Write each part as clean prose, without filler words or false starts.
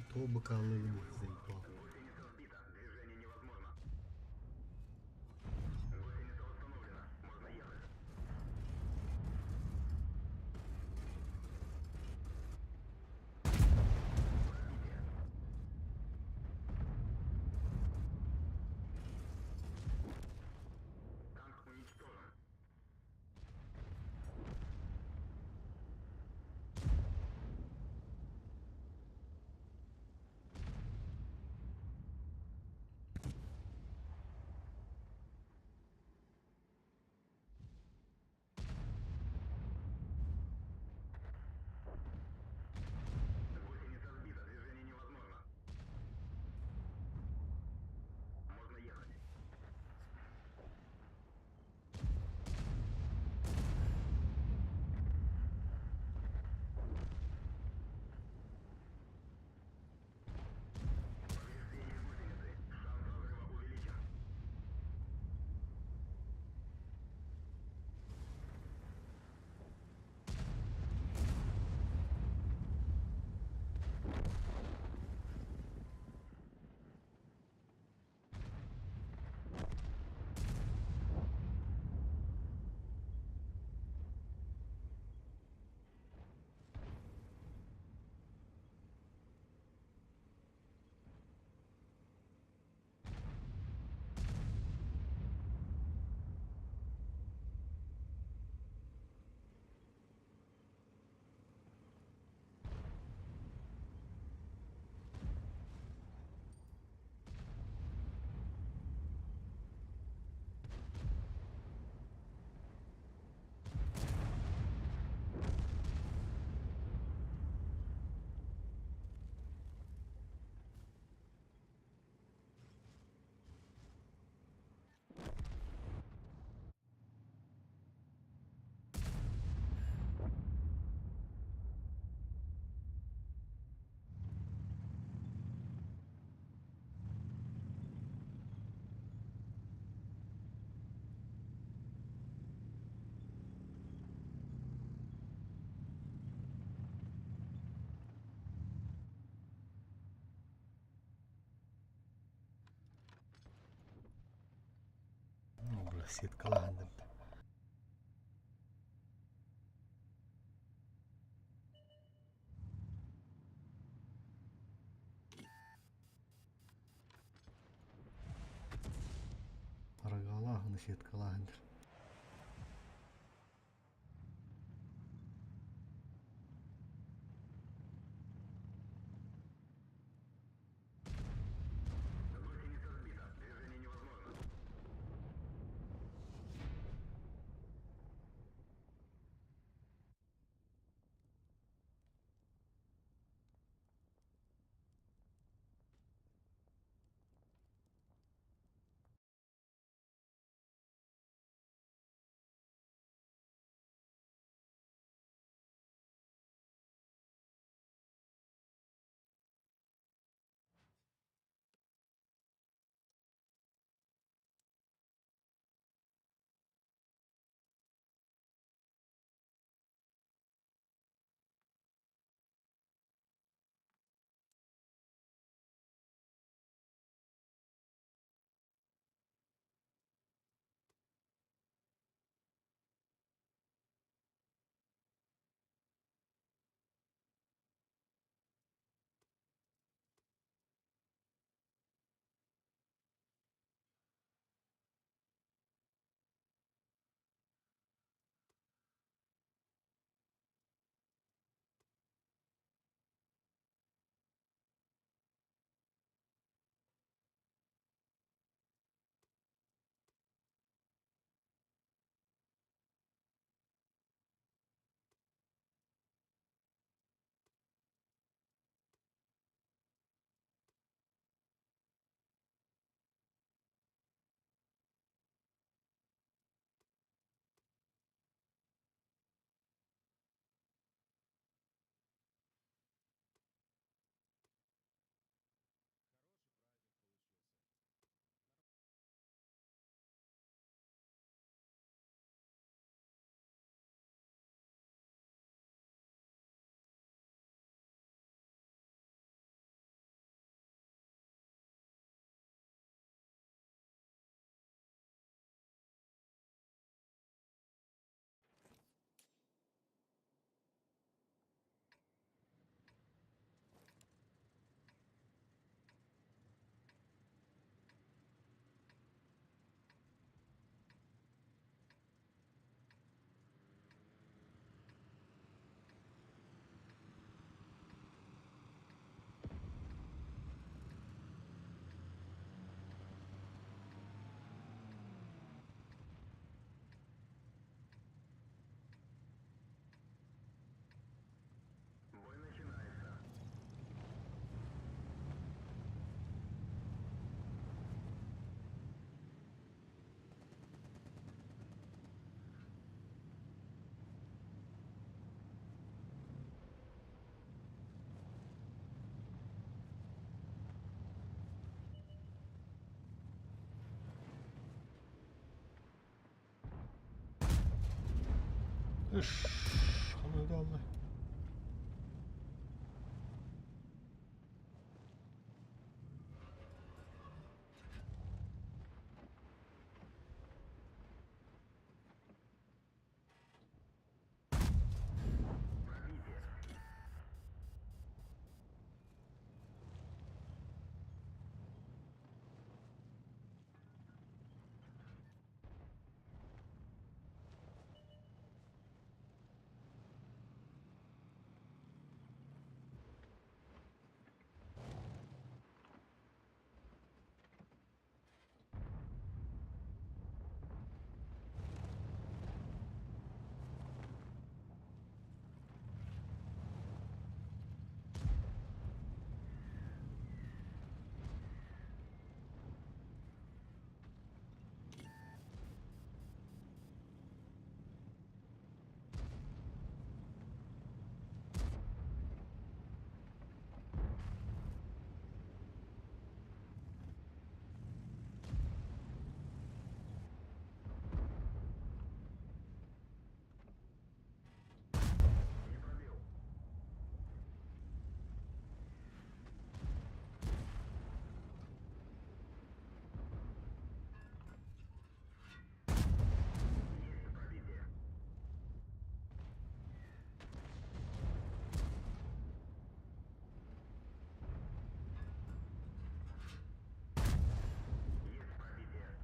Туох быкаалыыгын, заебал. Гусеница сбита. Движение невозможно. Гусеница восстановлена. Можно ехать. Пробитие. Танк уничтожен. Гусеница сбита. Движение невозможно. Можно ехать. Повреждение гусеницы. Шанс разрыва увеличен. О, бля, сеткалаан Арагалаахын сеткалаан Гусеница сбита. Движение невозможно. Үш, ханна алла. Пробитие. Не пробил. Есть пробитие. Есть пробитие.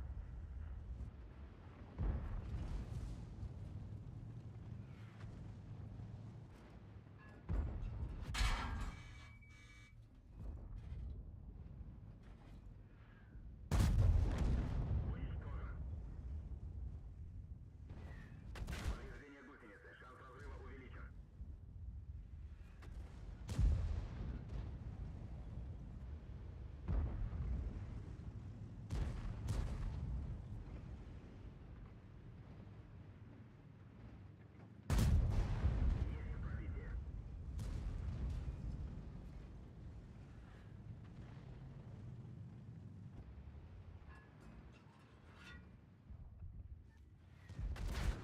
Уничтожен. Повреждение гусеницы. Шанс разрыва увеличен. Есть пробитие.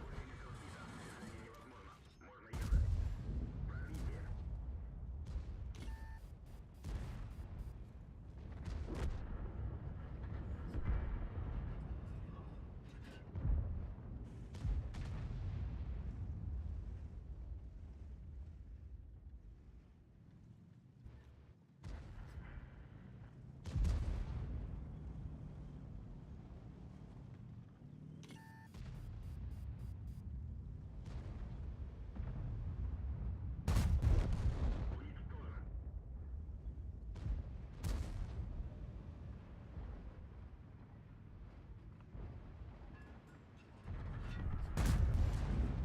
Гусеница сбита. Движение невозможно. Можно ехать. Пробитие. Уничтожен.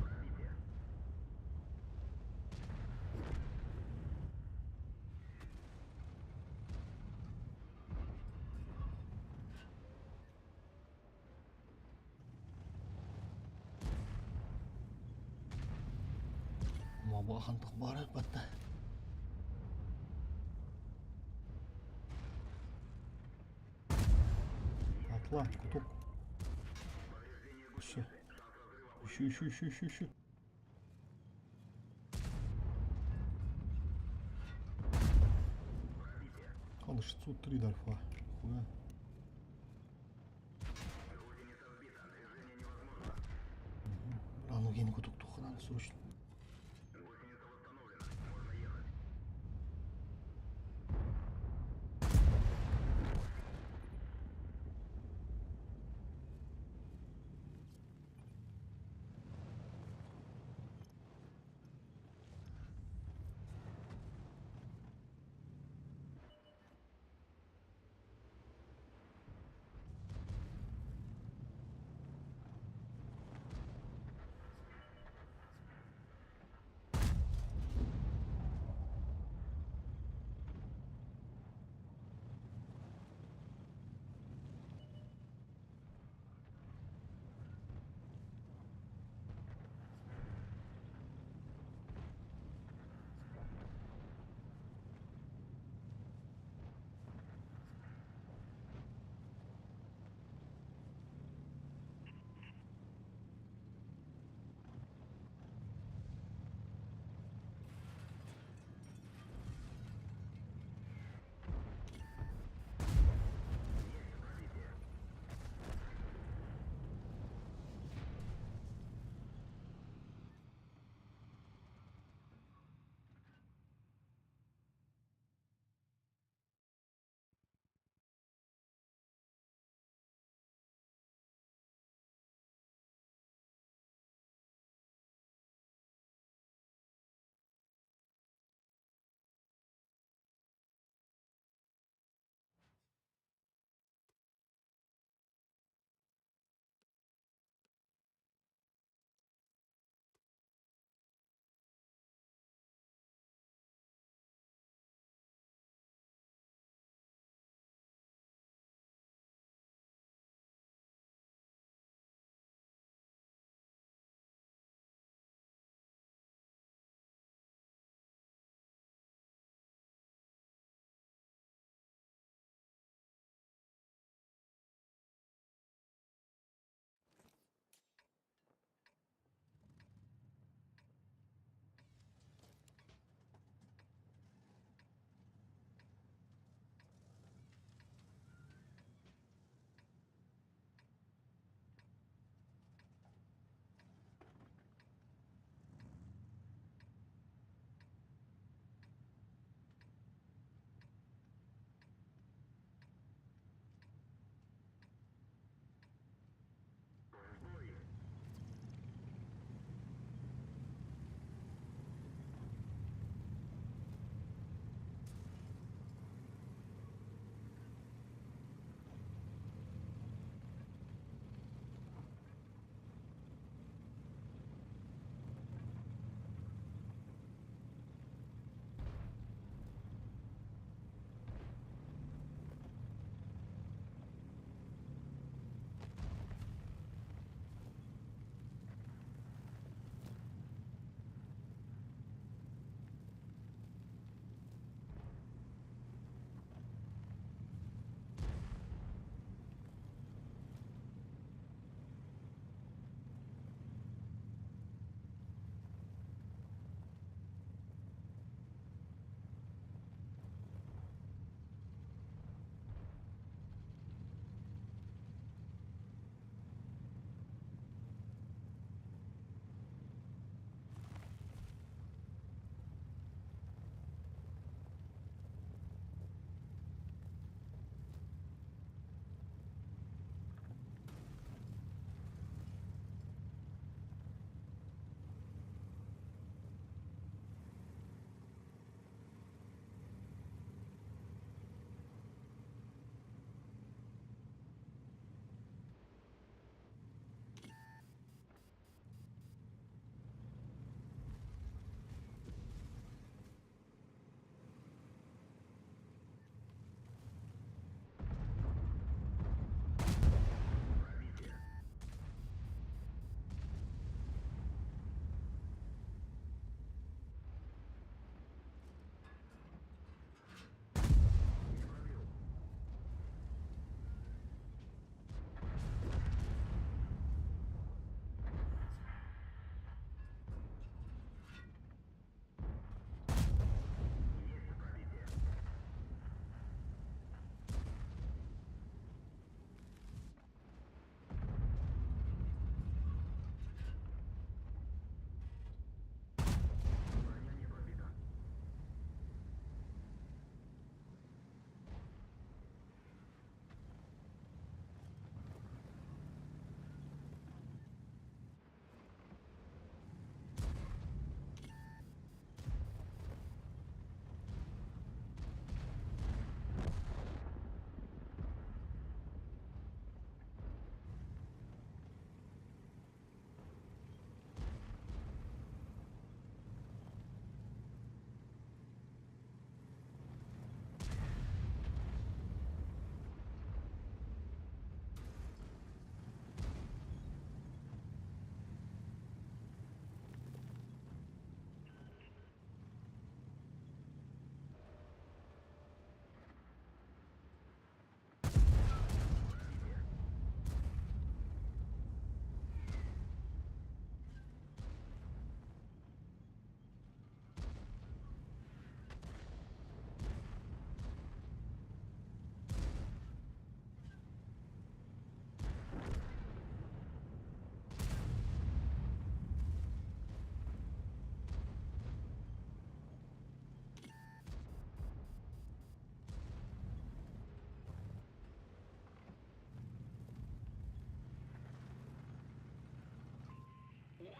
Пробитие. Мабахантық бар батта. Атла, куток. Повреждение Еще. гусеницы. Шанс разрыва Еще, увеличен. еще, еще, еще, еще. Пробитие. Қаны 603 дальфа. Хуя. Гусеница сбита. Движение невозможно. Рану ген куток туханан срочно. Гусеница восстановлена. Можно ехать.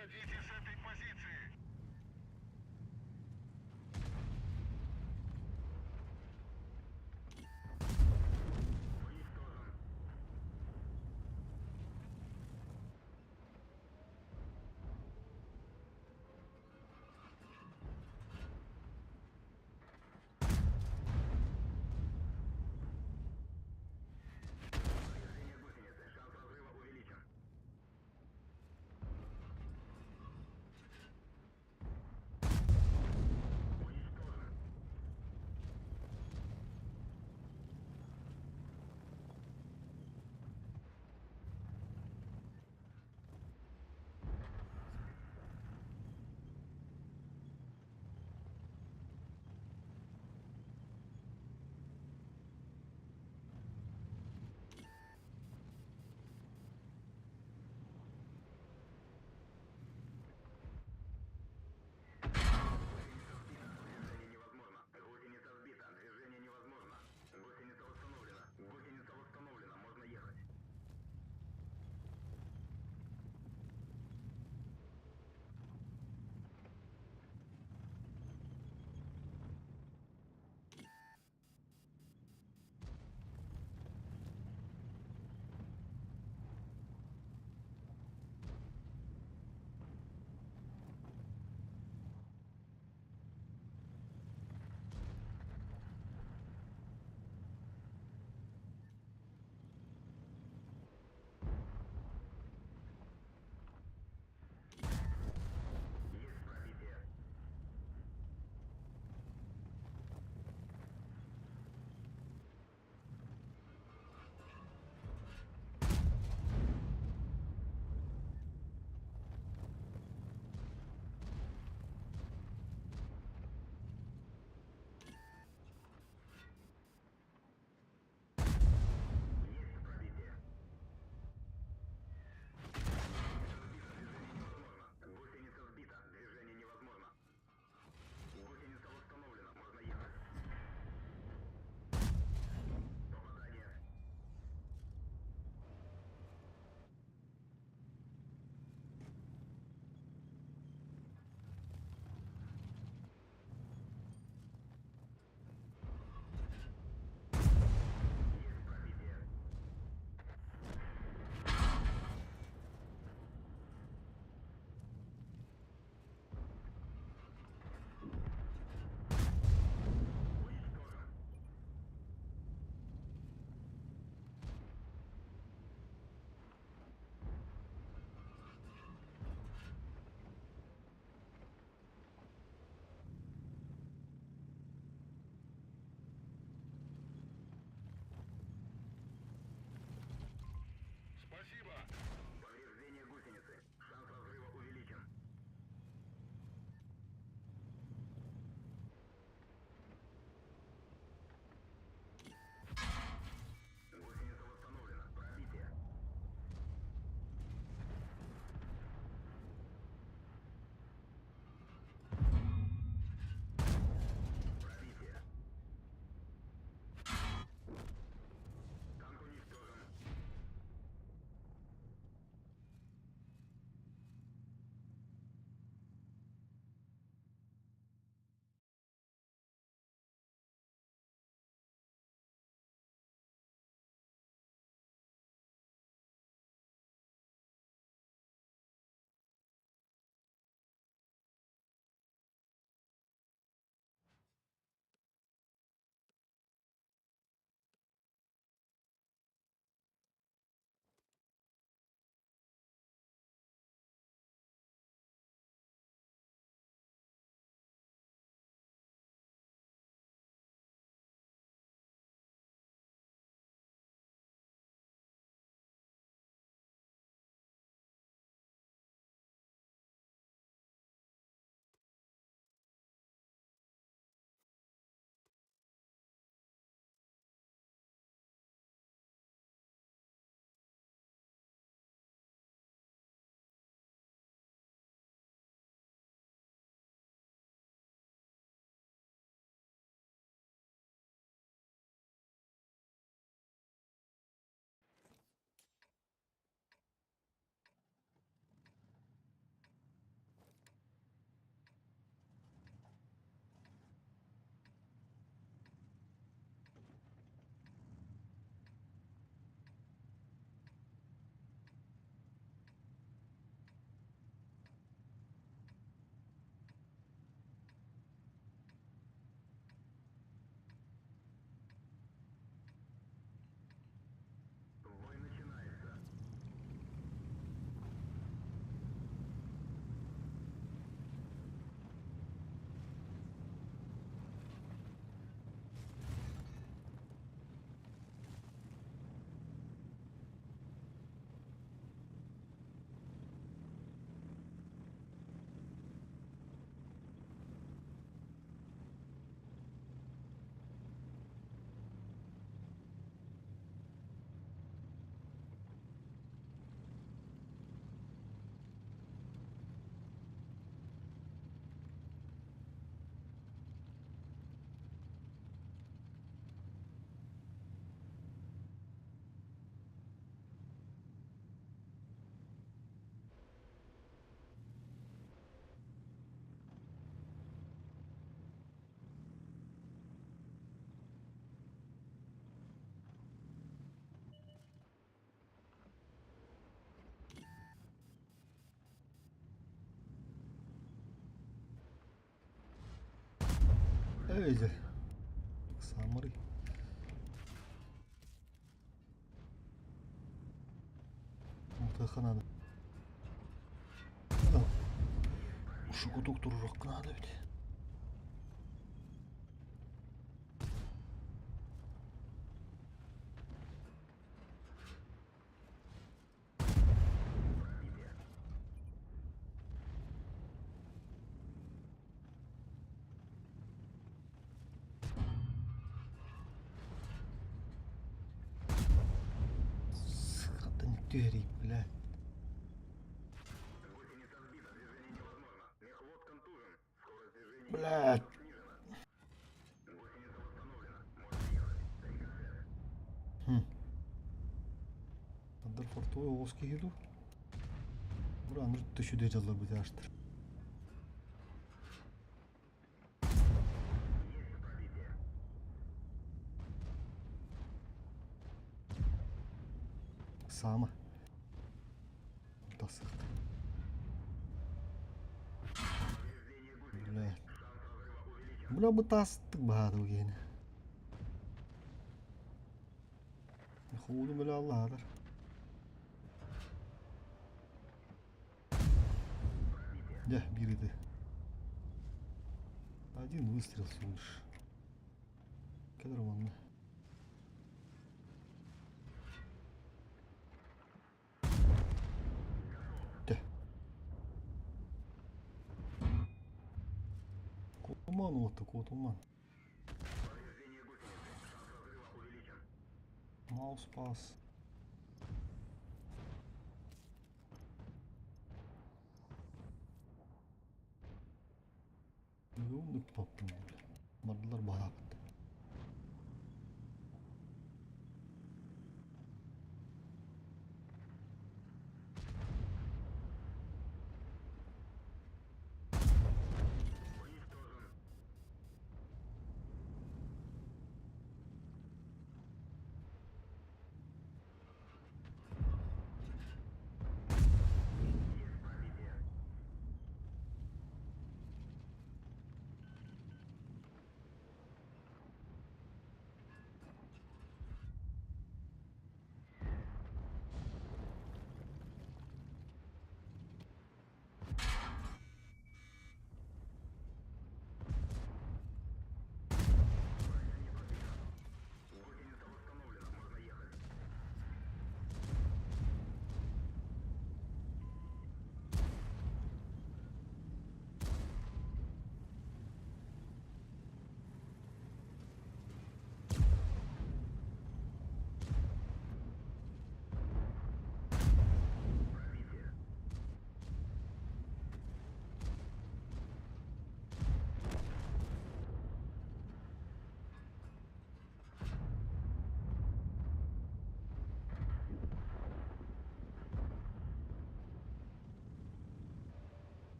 Уходите с этой позиции! Уничтожен. Повреждение гусеницы. Шанс разрыва увеличен. Эй, Самарый. Мутыахха наада. Ушукутук туруруохха наада эбит. Хантан түһэрий, бля. Блядь. Хм. Андар фортовой оҕус киһи дуу? Бура аныр төшүдэ дьаллар быташтыр. Саама. Тасык. Бля. Бля бытаастык баһаатыл гиэнэ. Хууну бля аллаатар. Дьэ, биир ыты. Один выстрел всего лишь. Кэлэр уонна. Куотуман уотта, куотуман. Маус пас. Ыппаппын бардылар баһааппыт.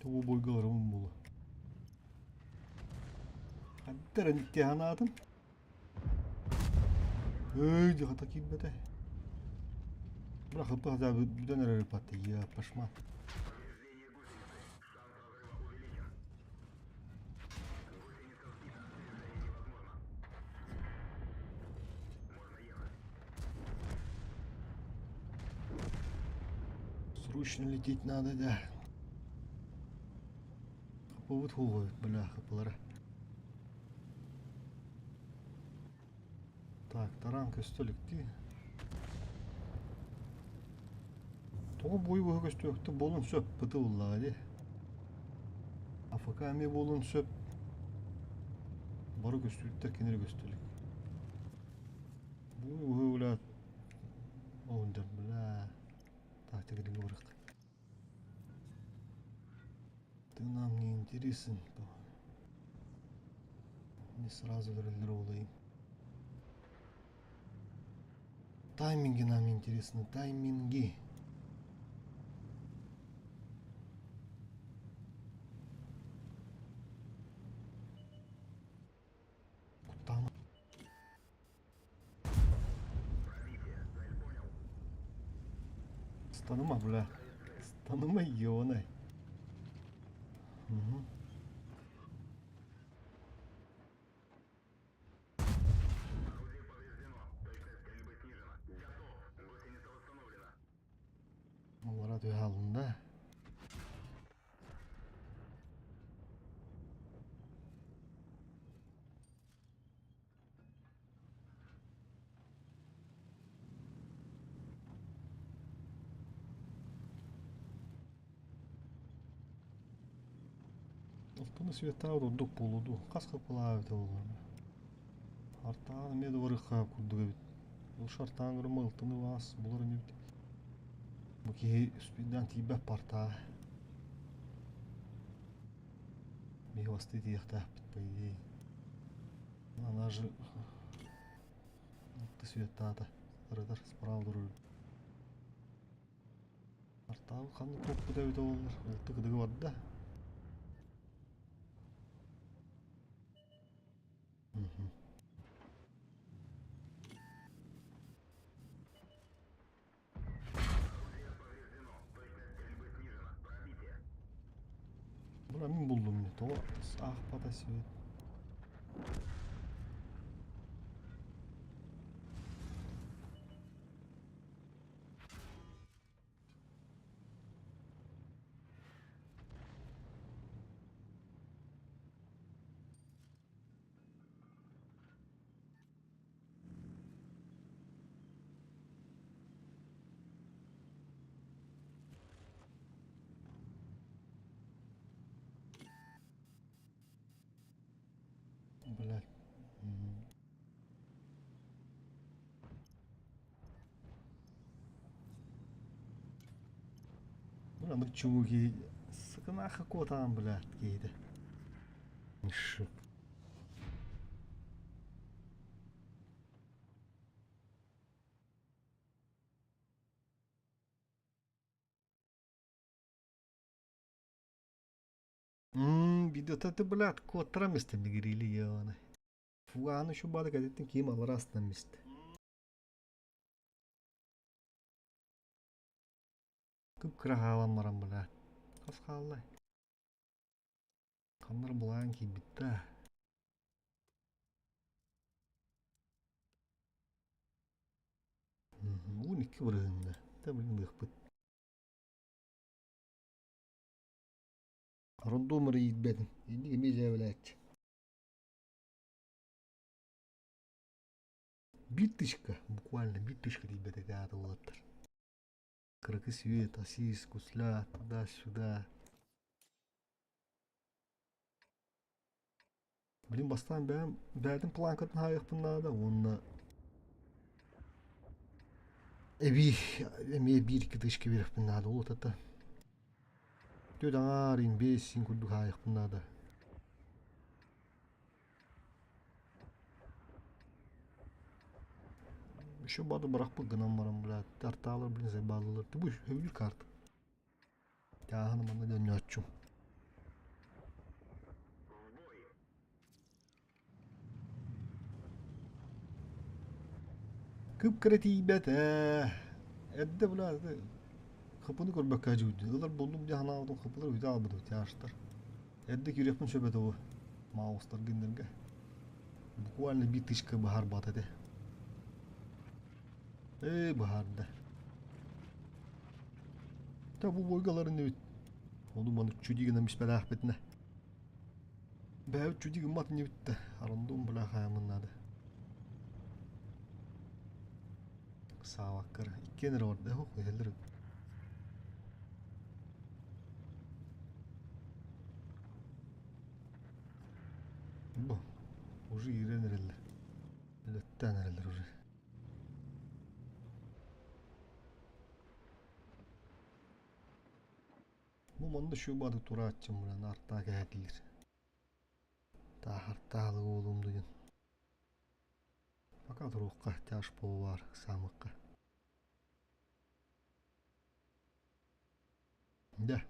Того бойгаларым була. Хантара ниттиһанаатын. Эй, дьахата киирбэтэ. Бырахыппа хата бүтэн эрэр патты я пашма. Срочно лететь надо, да. Хаппабыт хуоҕа бля хаппалара. Так, таран көстө иликтии. Тоҕо буойу быһа көстүөхтэ буолуон сөп быты буллаҕа дии. АФК эмиэ буолуон сөп. Бары көстүүттэр кинилэр көстө илик. Буойу быһа бля оһундар бля тактика барык. Ты нам не интересен. Не сразу роллы. Тайминги нам интересны, тайминги. Куттаама. Станыма, бля. Станыма, ёнай. Угу. Орудие повреждено. Точность стрельбы снижена. Готов. Гусеница восстановлена. Олара түһэ алында. Алтыны светаабыт ордук буолуо дуу, хас хаппалаабыта буолуо. Артаан эмиэ да барыахха курдук эбит. Ол шартаан көрөн алтыны баас булар инибит. Бу киһи спиддаан тиийбэт партаа. Биһи бастыы тиийиэхтээхпит по идее. Она же алты светтаата. Ырытар справа турар. Артаабыт ханнык куоппута эбитэ буоллар, алты кыдыгы барда. Мгм. Орудие повреждено. Точность стрельбы снижена. Пробитие. Бuna мин буллум не то аахпата свет. Блядь. М. Бу чугу киһи сыкынаахха куотаан блядь киһитэ. Шик. Видеота ты, блядь, куоттаран истэн гирили ебаный. Фуганы шубады кадеттин ким алар астан мисте. Кып-кыра хаалан баран, блядь. Хас хааллай. Ханнар булаан киирбиттэ. Уун икки бырыһынна. Та блин ыахпыт. Рондомары иирбэтим. Инник эмиэ дьээбэлээччи. Биир тычка, буквально биир тычка тиийбэт этэ аата уолаттар. Кыракый свет, асис, гусля, туда-сюда. Блин, бастаан бэйэм бэйэтин планкатын хаайыахпын наада уонна эбии эмиэ биир-икки тычка биэриэхпин наада ол это түөрт аҥаар биэс син курдук хаайыахпын наада. Еще бады бырахпыт гынан баран, блядь, тартаалар, блин, заебалылар. Ты будешь хөбүлүүр карта. Тааһын манна дьонньооччум. В бой. Кып-кыра тиийбэт ээ. Эрдэ, блядь, хыпыны көрбөккө дьуйду. Ылар буллум дии санаабытым хыпылар үтэ аалбыт тяжтар. Эрдэ киириэхпин сөп этэ бу маустар гиннэргэ. Буквально биир тычка быһаарбат этэ. Ээ быһаарда. Та бу бойгаларын эбит. Ону маны чуди гынан испэлээхпитинэ. Бэйэбит чуди гыммат инибит да. Арондуум бля хаамын наада. Сааваккар иккиэн эрэ барда ох иһэллэр. Бу уже иирэн эрэллэр. Өлөттөөн эрэллэр уже. Бу манна шубады турааччым бля нартаа кэһэтилир. Таахартаалы уолум дуйун. Пока туруохха тяж повар самыкка. Да.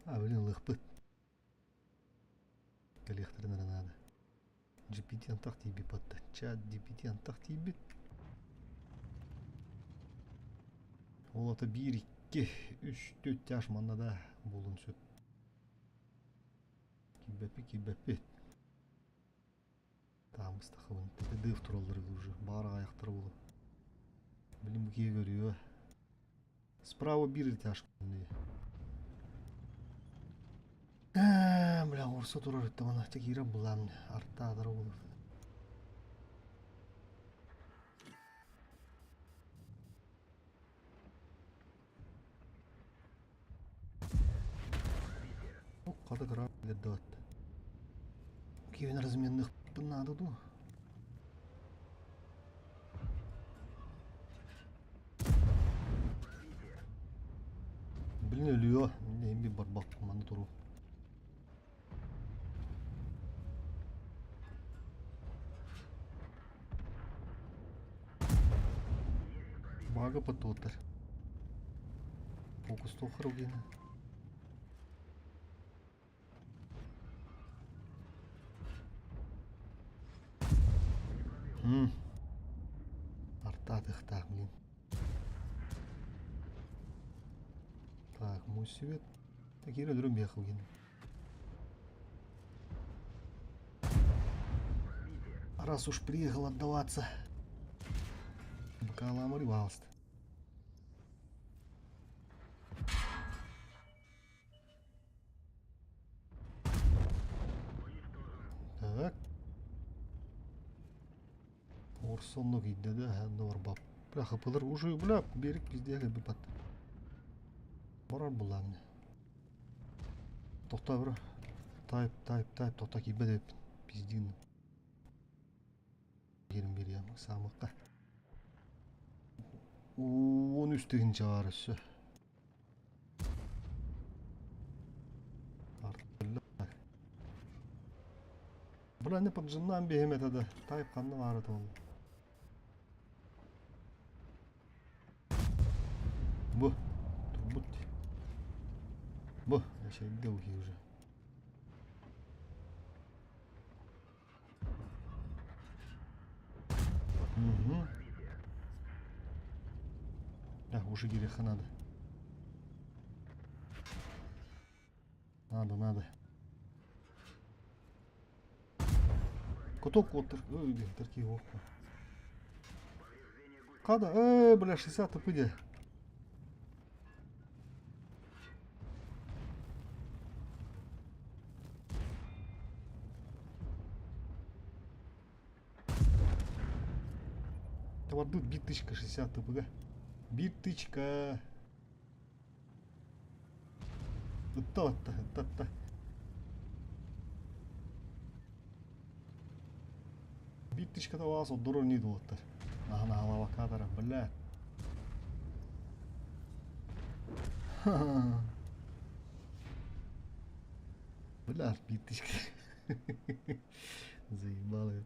А, блин, ылыахпыт. Кэлиэхтэрин эрэ наада. GPT антах тиийбит батта. Чат GPT антах тиийбит. Ол ата 1, 2, 3, 4 тяж манна да буолун сөп. Киирбэппит, киирбэппит. Таамыстахыбын. Дыв тураллар уже. Баар аҕайахтара буолу. Билим бу киһи көрүө. Справа биир тяж. Бля, орса турар ыттамана киирэн булаам артаадара буолар. Хата кыра дат. Киевин разменных надо ду. Блин, өлүө. Мен bir барбак маны туру. Бага пототар. Фокус тохар угена. Артаатыхтаах блин. Так, мой свет. Так, киирэ өлөрөн биэх угин. Раз уж приехал отдаваться. Бакаламари, пожалуйста. Так. Орсоннук иидэ да барбап. Бля, хапылар уже, бля, берег пиздец бипат. Барар булан. Тохта бро. Тайп, тайп, тайп, тохта киирбэт эбиппин. Пиздин. Киирин бириэм саамыкка. 13 тыһыынча баар өссө. Бля, не поджиннаан биэһим этэ да. Тайп ханна баара буолла. Бу. Турбут. Бу. Эшэйдэ ухи уже. Угу. Да, уже гиреха надо. Надо, надо. Куток вот, ой, такие окна. Када, бля, 60 тпд. Табардыт биир тычка 60 тпг. Биир тычка. Ытта ытта ытта ытта. Биир тычката баас оддорор не дуоттар. Аһана халавакатара, бля. Бля, биир тычка. Заебало.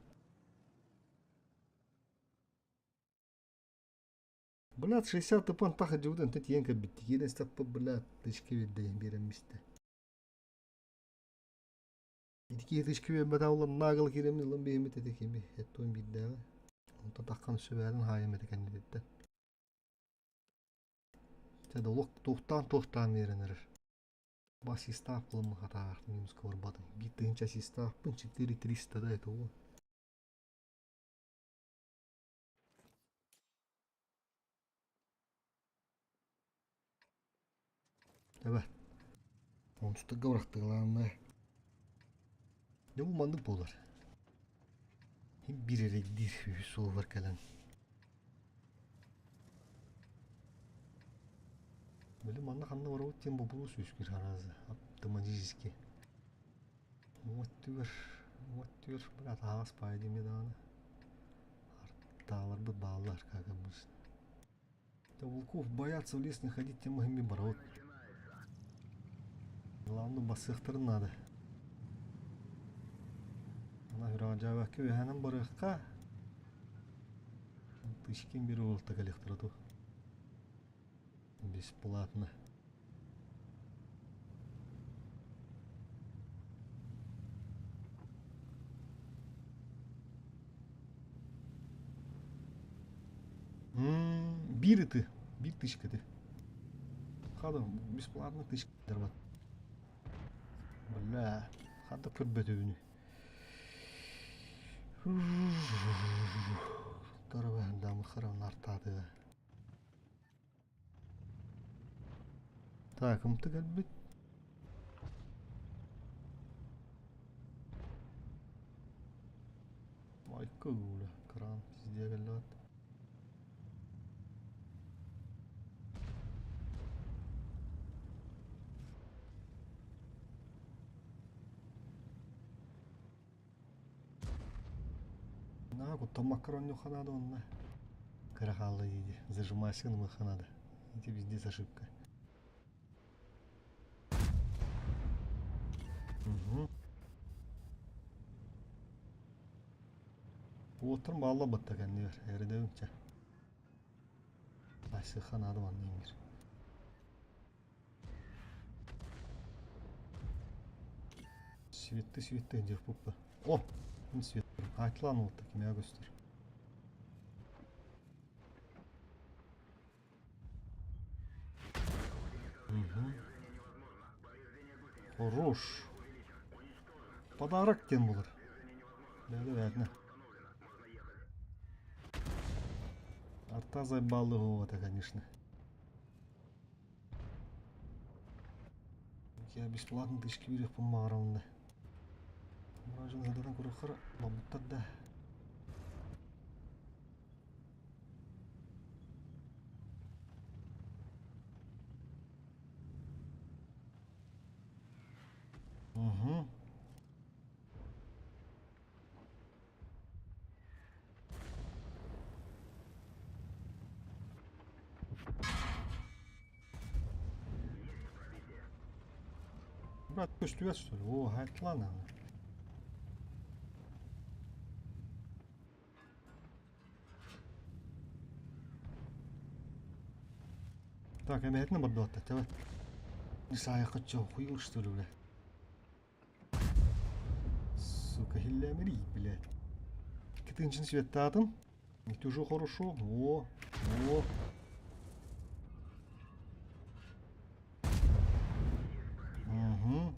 Блядь, 60 тыпан таха дьубутун тэ тиийэн кэлбит. Киирэн истэхпит, блядь, тычка биэрдэ биэрэммистэ. Ити киһи тычка биэрбэтэ улан наагыл киирэммит ылан биһиммит этэ кими эттуон биирдээҕи. Онтон таххан сүбээтин хаайым этэ кэннититтэн. Чэ да олох туохтаан-туохтаан биэрэн эрэр. Басистаах буламмахатаах минуска барбатым. Биир тыһыынча ассистаахпын, 4300 да это уон. Эбэ, онтутугга бырахтыгылааннай. Дьэ бу маннык буолар. Биир эрэйдиир үһүс суолугар кэлэн. Били манна ханна барабыт диэн бобулуус үөскүүр араас автоматически. Вот түгэр, вот түгэр, бля таһаҕас баайа диэмэ даҕаны. Артааларбыт бааллар, как обычно. Да волков боятся в лес не ходить, тем мы барабыт. Главное басыахтарын наада. Ана үрэҕэ дьаабакка үөһээнэн барыахха. Тышкин бир уолта кэлиэхтэрэ ту. Бесплатно. Биир ыты, биир тычка этэ. Хада бесплатно тысяч дарбат. Бля, хада көрбөтүбүнү. Тарабаһын харамын артаатыга. Так, ымты кэлбит. Майка уула, кран пиздец кэллэҕит. На, куттаммакка оонньуохха наада уонна кыра хаалла дии зажимайся гынымыахха наада. Ити пиздец ошибка. Угу. Уоттарым баалла батта кэннигэр эрэдэбин чэ. Айсыха наада манна иҥир. Светті светті диэх пуппа. О! Мин свет. Атлан уолта кимээ көстөр. Угу. Хорош. Подарок диэн булар. Бэйдэ Арта заебал это, конечно. Я бесплатно тысячки берег помагарамны. Муражын задан көрөхөр бабуттар да. Угу. Брат, көстүбэт что ли? О, хайтлана. Так, эмэһэтинэ барда давай. Не саайахачча хуйур что ли, бля? Сука, хиллэмири, блядь. Кытынчин светтаатым. Это уже хорошо. О, о. Угу.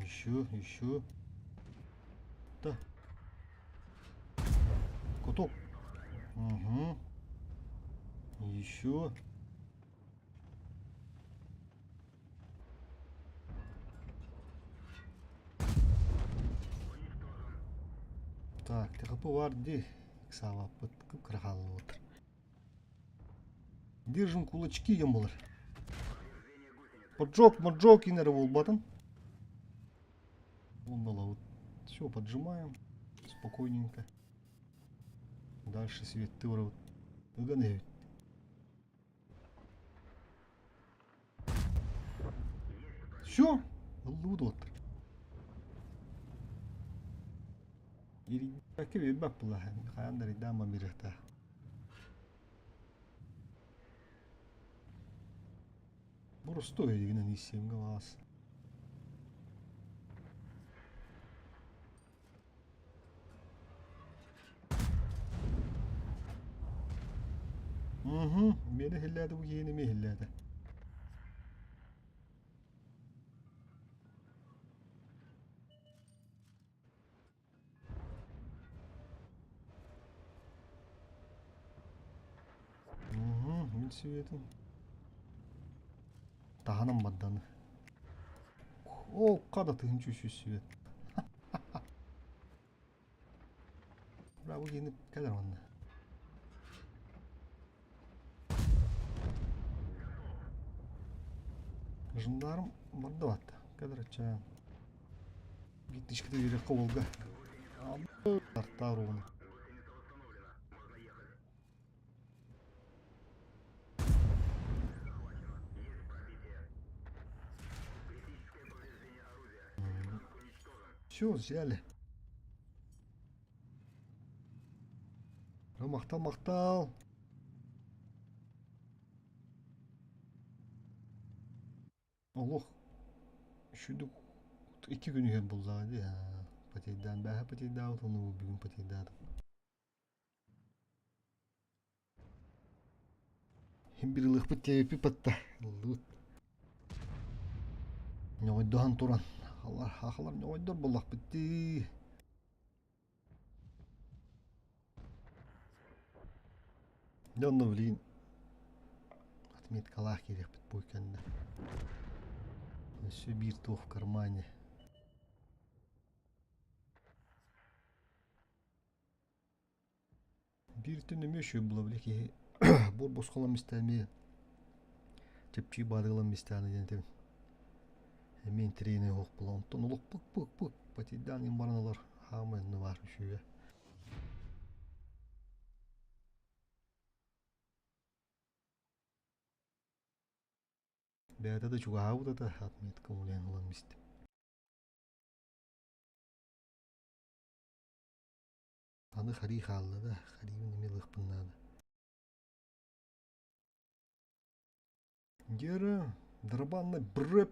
Еще, еще. Да. Куток. Угу. Еще. Так, ТХП бар дии. Ыксаабаппыт кып-кыра хааллыбыт. Держим кулачки диэн буолар. Поджог, поджог инэрэ буолбатын. Уонна Все, поджимаем. Спокойненько. Дальше светти барабыт. Ыган иһэбит. Все, ыллыбыт уоттар. Ирийбэккэ биэрбэт буолла. Хайаан да рейдаама биэриэхтээх. Боростуой игинэн иссиэмгэ баас. Угу, миэнэ иһиллээтэ бу киһини эмиэ иһиллээтэ. Угу, мин сибиэтин таһынан барданы. О, хада тыһынчы үс свет. Браво киһини кэлэр онно. Жандарм барда батта. Кэлэр аччаан. Биттишките үөрэххэ уолга. Тартаар уону. Все, взяли. Махтал, махтал. Олох үчүгдүк икки күн иһэр буоллаҕа дии Патейдаан бээһэ патейдаабыт уонна бүгүн патейдаатым. Хим бир ылыахпыт диэбиппит батта. Ыллыбыт. Ньоҕойдоһон туран. Ахалар, ахалар ньоҕойдор буоллахпыт дии. Дьэ онно билигин отметкалаах киириэхпит бу кэннэ. Өссө биир туох в кармане. Биир түн эмиэ үчүгэй буола били киһи буор босхолон истэ эмиэ чэпчии баадыгалан истэҕинэ диэн этим эмиэ интэриэһинэй оһох буола онтон олох пык-пык-пык патийдаан иһин баран ылар хаамай онно баар үчүгэйэ. Бэйэтэ да чугаһаабыт этэ отметка улайан ылан истим. Аны харыы хаалла да, харыыбын эмиэ ылыахпын наада. Гера, барабанный брэп.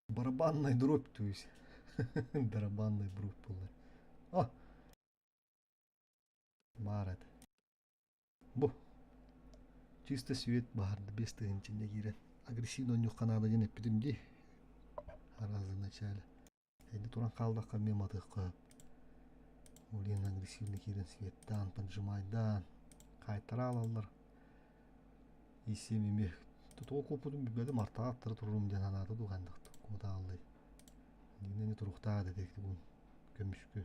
Барабанный дробь, то есть. Барабанный дробь буолла. А! Баар этэ. Бу. Чисто свет баһарды без тыһынчынна киирэн. Агрессивно онньуохха наада диэн эппитим дии. Аразы начале. Эдди туран хааллахха эмиэ матыахха. Блин, агрессивно киирэн светтаан, поджимайдаан, хаайтара алаллар. Исим эмиэ тутуга куоппутун билбэтим, артаҕа аттара турарым диэн санаата дуу хайдах куотааллай. Дигинэни туруктаа дэтик бу көмүскү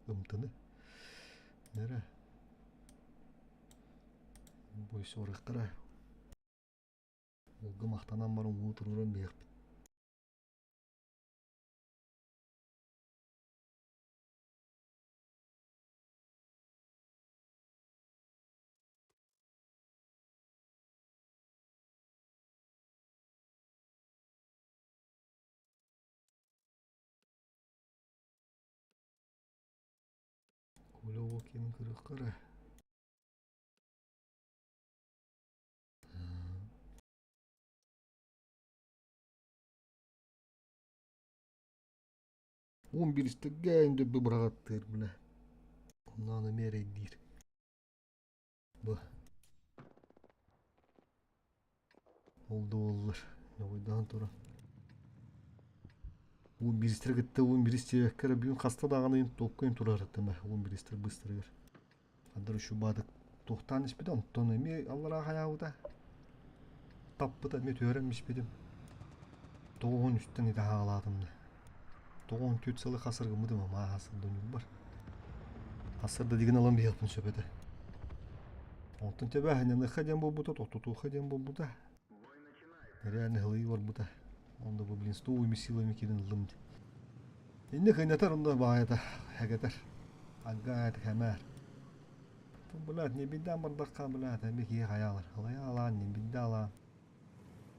ымтыны. Нэрэ. Бу сорыктара. Улга махтанан баран уу туруран биэхпит. Коля Лукин кырыхкара. Уон биристэргэ дөббү быраҕаттыыр бile. Онно эмиэ эрэйдиир. Бу. Ол да буоллар, ньоҕойдоон туран. Уон биристэр кытта уон бирис диэбэккэ эрэ бүгүн хаста даҕаны толкуйун турарыттым ээ уон биристэр быстарыгар. Хандар үчүгэй туохтаан испитэ, онтон эмиэ аллараа хайаабыта. Таппыта эмиэ түһэрэн испитим. 93-тэн ити хаалаатым да. 94 сылы хасыргыммытым амаа хасырда ньурбар. Хасырда дигин ылан биһиэхпин сөп этэ. Онтон төбө аһыныаха диэн буолбута, тохтотуоха диэн буолбута. Реально ылыы барбыта. Онно бу блин с новыми силами киирэн ыллым. Инник кыйнатар онно баайата хэгэтэр. Аггаат хэмээр. Блядь, не беда бардахха, блядь, эми киһи хайаалар. Алайаалаан, не беда алаан.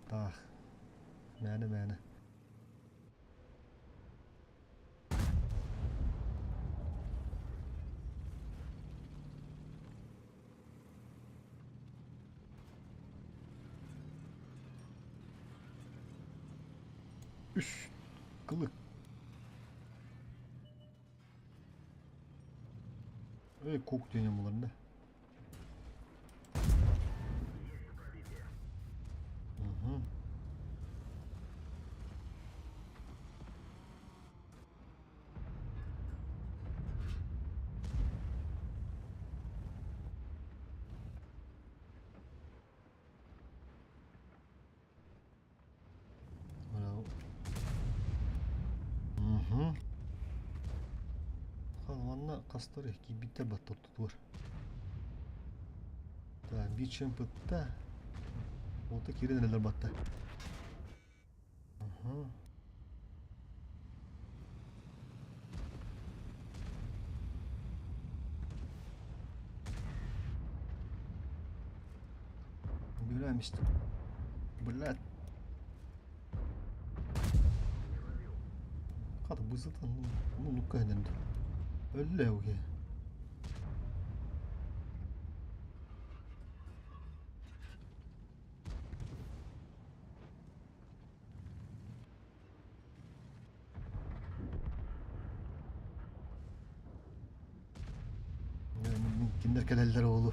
Таах. Мээнэ-мээнэ. Үс кылык. Эй, кук диэн булар да. Угу. Угу. Манна хастар киирбиттэр баттар Так, биир чымпытта. Уота киирэн эрэллэр батта. Угу. Убираем Блядь. Хата бысытан, ну, ну-ка, Өллө уге. Кинилэр кэлэллэр оҕолу.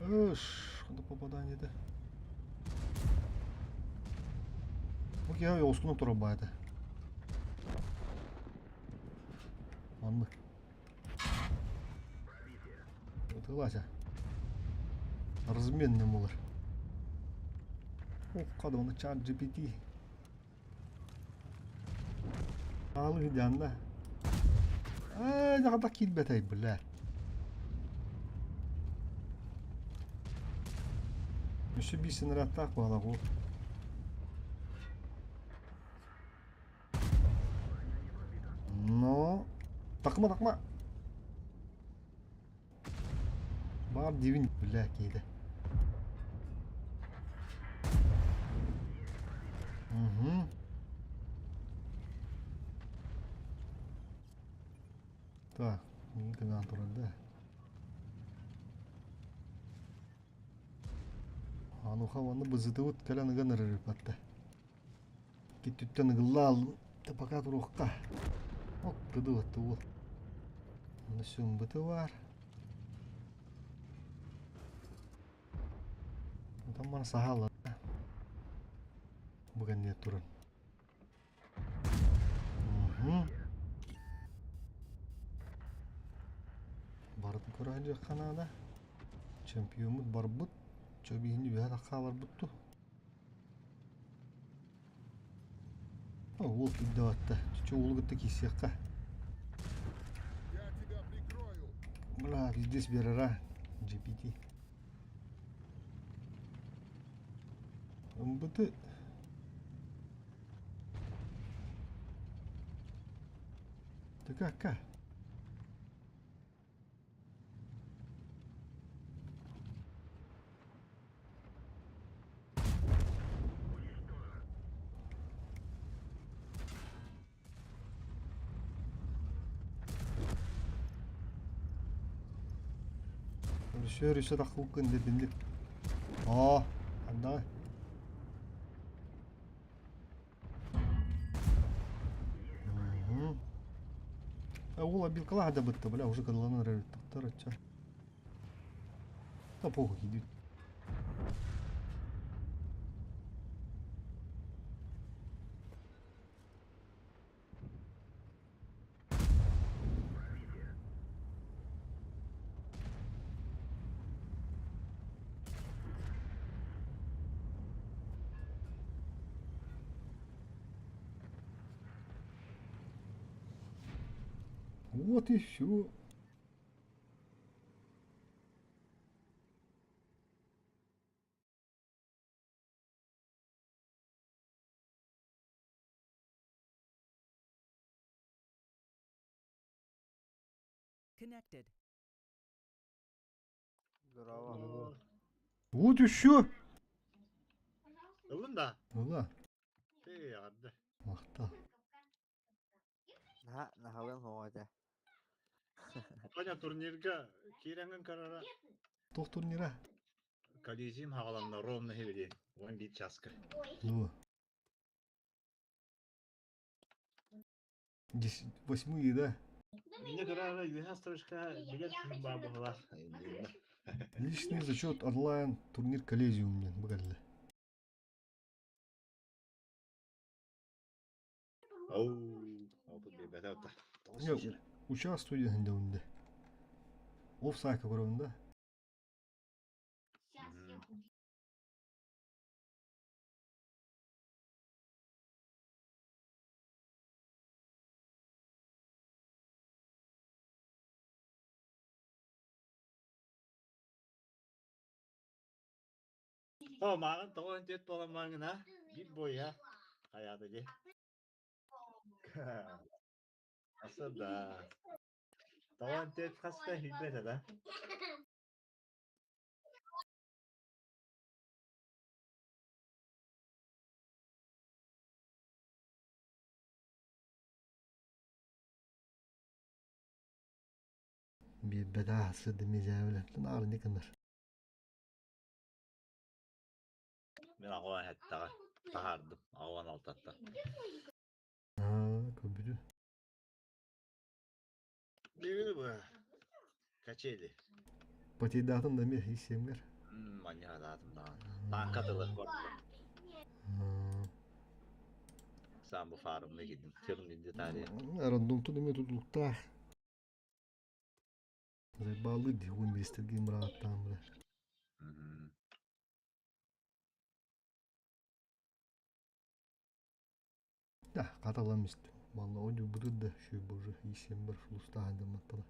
Ыш, ханна попадание этэ. Бу киһи оскунан турар баайда. Маннык. Ытылася. Разменный булар. Ох, кадоны чат GPT. Аалыы дьаанна. Ээ, дьаҕата киирбэтэй, бля. Өссө биир сыныраттаах буолар ол. Но такма такма. Баар диибин, бля, киһитэ. Угу. Так, миигин кынаан турар да. Ануха уонна бызытыбыт кэлэн ыган ырырыппатта. Киттүттэн ыгылла аллым пока туруохха. Ок, кыдыл уол. Онно сүмбыты бар. Отон мана саһаалла. Бу кэнниэ туран. Барытын көрө сылдьыахха наада. Чемпиоммут барбыт. Чөбиһини үөһэ тахха барбыт дуу. Уол киирдэ батта. Чучу уолу кытта киирсиэххэ. Я тебя прикрою. Бля, пиздец берера. GPT. МБТ ТКК. Өрүсүөр өссө таххылкын дединник. Аа, ханна? Угу. А уол обилкалаах да бытта, бля, уже кыдаланан эрэр тахтар ачча. Да похуй киирдибит. Вот и все. Connected. Здорово. Вот еще. Ыллын да? Ыла. Ты арды. Махтал. Наһаа наһалыан суоҕа этэ. Тоня турнирга киирэҥҥин көрөрө. Туох турнира? Колизим хаҕаланна ровно хибили. 11 часка. Ну. Восьмые, да? Мине көрөрө үөһэ строчка билэр киһим баар буолар. Личный зачет онлайн турнир Коллезиум диэн бу кэллэ. Оу, опыт биэрбэтэ отта. Не, участвуй диэн дьэ Офсайка көрөбүн да. О, мааҕын тоҕо ынтыат буолан мааҥына биир буойа хайаата дии. Аса да. Тоҕо ынтыат хаста билбэтэ да. Биэрбэтэ сырды мизээбилэттэн аарынньа гынар. Мин аҕабан эттэҕэ таһаардым аҕабан алтаттан. Аа, көрбүтү. Бири бу качели. Потейдаатын да эмиэ исиэмгэр. Манньаҕалаатым даҕаны. Тааҥка тылы ордук. Саам бу фарумна киирдим. Тылым детали. Рандомтон эмиэ тутулуктаах. Заебалы дии уон биэстэргэ бырааттаан бля. Да, хаталам истим. Манна ойду бутыр да шүй боже, исем бар сулустахан дематтала.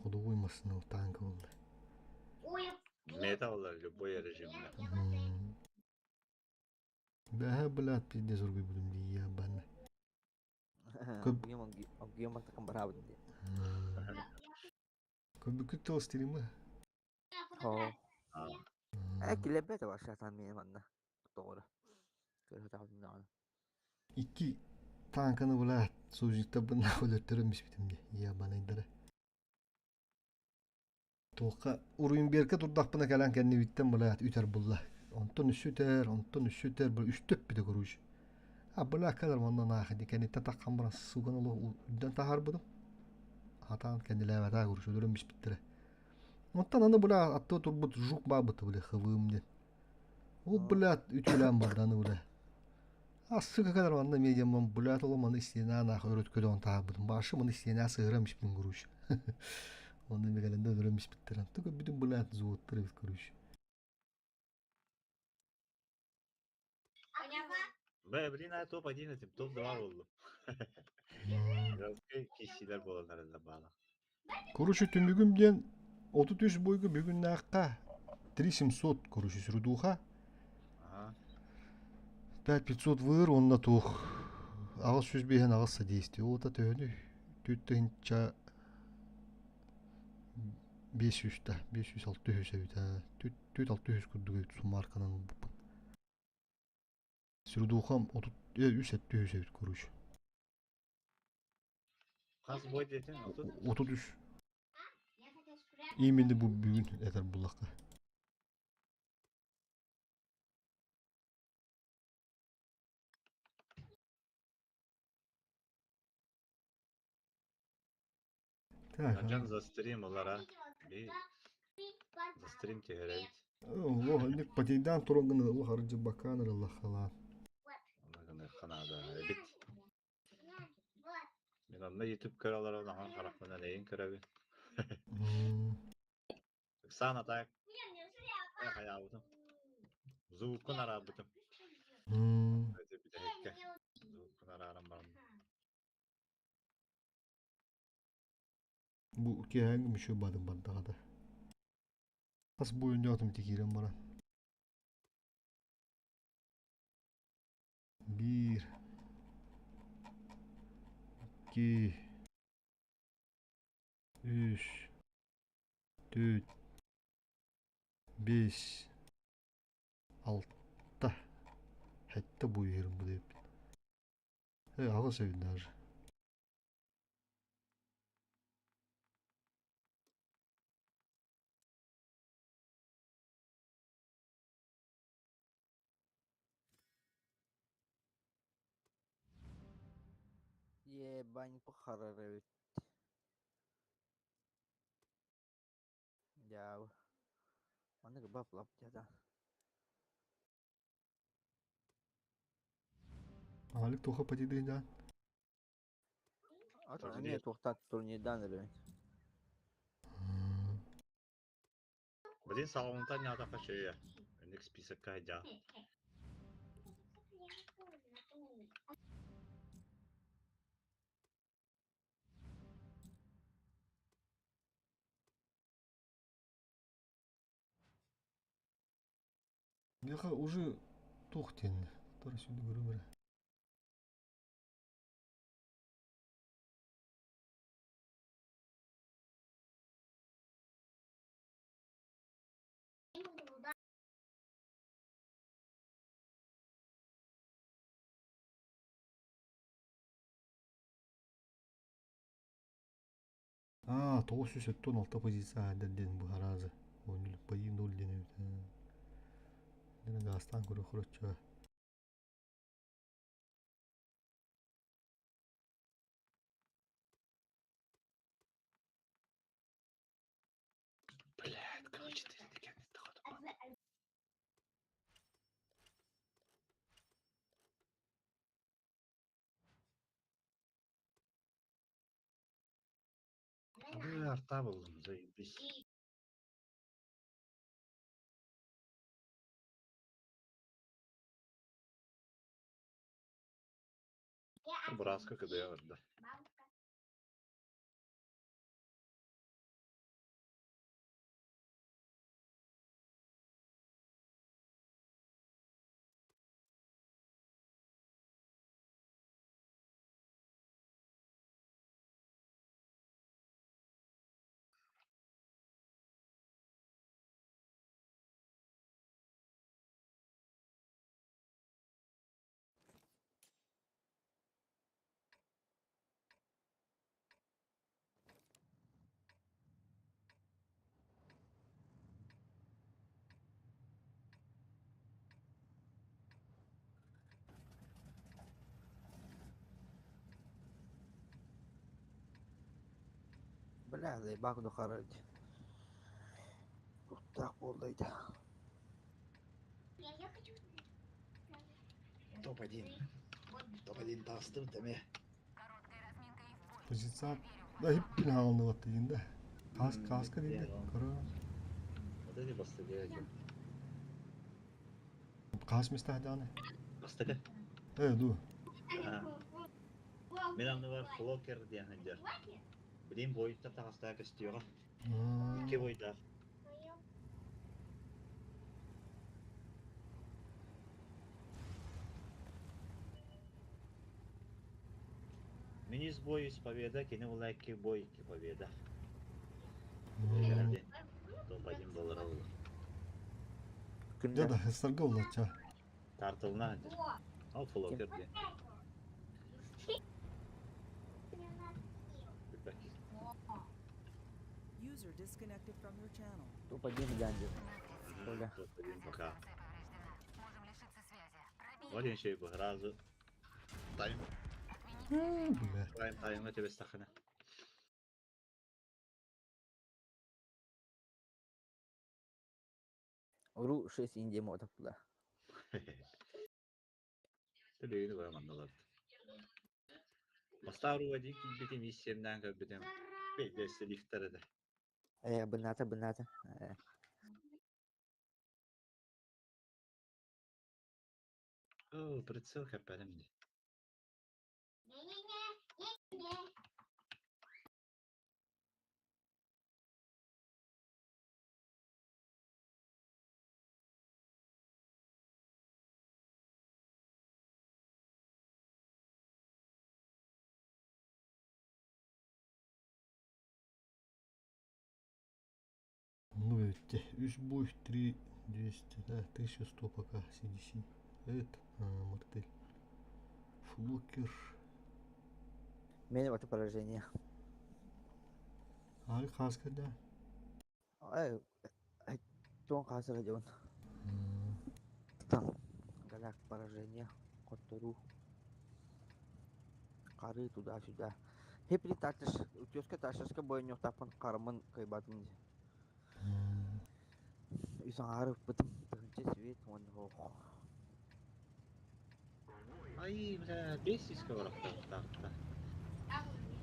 Ходовой машина танк болды. Мета олар любой режимде. Бэһэ блядь, пиздец ургуйбутум дии ябанна. Көп Огион бастакан бараабын дии. Көбүкүт тыл стримы. Оо. Э килэбэт вообще мин манна. Тоҕура. Көрө даҕаны. Икки танканы блядь, союзниктарбын өлөртөрөн биспитим дии. Ябанайдара. Туохха Уруйунберка турдахпына кэлэн кэннибиттэн блядь үтэр булла. Онтон үссү үтэр, онтон үссү үтэр, бу үстэ өппүтэ короче. А бля кэлэр манна наахы ди кэнниттэн таххан баран суган олох үрдэн таһаарбытым. Хатаан кэннилээбэтээ короче өлөрөн биспиттэрэ. Онтон аны бля аттыга турбут жук баабыта бля хывыым диэн. Ол блядь үтүөлээн барда аны бля. Ассыка кэлэр манна медиаммын блядь ол маны истиэнэ наах өрөт көтөҕөн таһаарбытым. Башы маны истиэнэ сыһырам испин короче. Онно мегаленде өлөрөн испиттэр. Антык бүтүн блядь взводтар эбит короче. Б, блин, а топ-1 этим, топ-2 болду. Городской киһилэр буолан эрэллэр баала. Короче, түмүгүм диэн 33 бойга бүгүннээххэ 3700 короче сүрүдууха. Ага. 5500 выр уонна туох 805 аҕыс содействие. Ол та төһөнү 4 тыһынча 500 та 500 600 эбит аа. 4 600 курдук эбит суммарканан ылбыппын. Сүрүдуухам 33 700 эбит короче. Хас бой диэтин 30? 33. Именно бу бүгүн этэр буллахха. Так, Дьон за стрим ылара. Би за стрим түһэрэбит. Олох инник потейдаан туран гына олох арыдьыбаккаан ырыллаххалаан. Онно гыныахха наада эбит. Мин онно YouTube көрө олорон ахан харахпынан эйин көрөбүн. Ыксаан атаак. Хайаабытым. Звуккун араабытым. Бүтэһиккэ. Звуккун арааран баран. Бу киэһээҥҥи мүчү бадым бардаҕа да. Хас бу ойньоотум ити киирэн баран. Биир, икки, үс, түөрт, биэс, алта, сэттэ буйуһарым бу диэбит. Э, аҕыс эбит даже. Ебань похарар эбит. Дьаабы. Маннык баплап дьата. Алик туха потидыйдаан. Атын эмиэ туохтаат турнирдаан эрэбин. Блин, салонтан нятаха чөйө. Инник списокка хайдаа. Миэхэ уже туох диэн тора сүүнэ көрүм эрэ. Аа, 976 позиция аадыр диэн быһараазы. Ойнул байыы ноль диэн эбит. Дена гаастаан көрө хороччуга. Арта буллум, заебись. Бырааска кыдыйа барда. Бля, заебак духарыть. Так буолла Топ-1. Топ-1 таастым тэме. Позиция да хиппин хаалыныбат дейін да. Кас, каска дейді. Көрө. Вот эти бастыгы. Кас местахданы. Бастыгы. Э, ду. Мен анны флокер диэн сылдьар. Билин бойта таҕыстаа көстүөҕэ. Икки бойдаах. Мин үс бой үс победа, кини була икки бой икки победа. Топ-1 болар ол. Дьэ да, сарга улача. Тартылна сылдьар. Ол флокер диэн. Билбэт. User disconnected from your channel. Топ-1 глянь. Оля. Топ-1 пока. Вот еще и сразу. Тайм. Бля. Тайм, таймга түбэстэххинэ. Ру 6 Индия мотопла. Төлөйүнү баран манналар. Бастару один килбитим иссемнән көрбүтүм. Бейдесе лифтер эде. Э, быната, быната. Э. О, прицел кәпәдем ди. Ну, видите, үс бой 3 200, да, 1100 пока CDC. Это, мартель. Флокер. Мен это поражение. Ай, хаска, да. Эй, туон хасыр дьон. Там. Галяк поражение. Котору. Қары туда-сюда. Хепри тартыш, утёска ташышка бойнёк тапын кармын кайбатын. Үсөн арып бытым, тыгынчы свет он хох. Ай, бля, бесиска барахта тарта.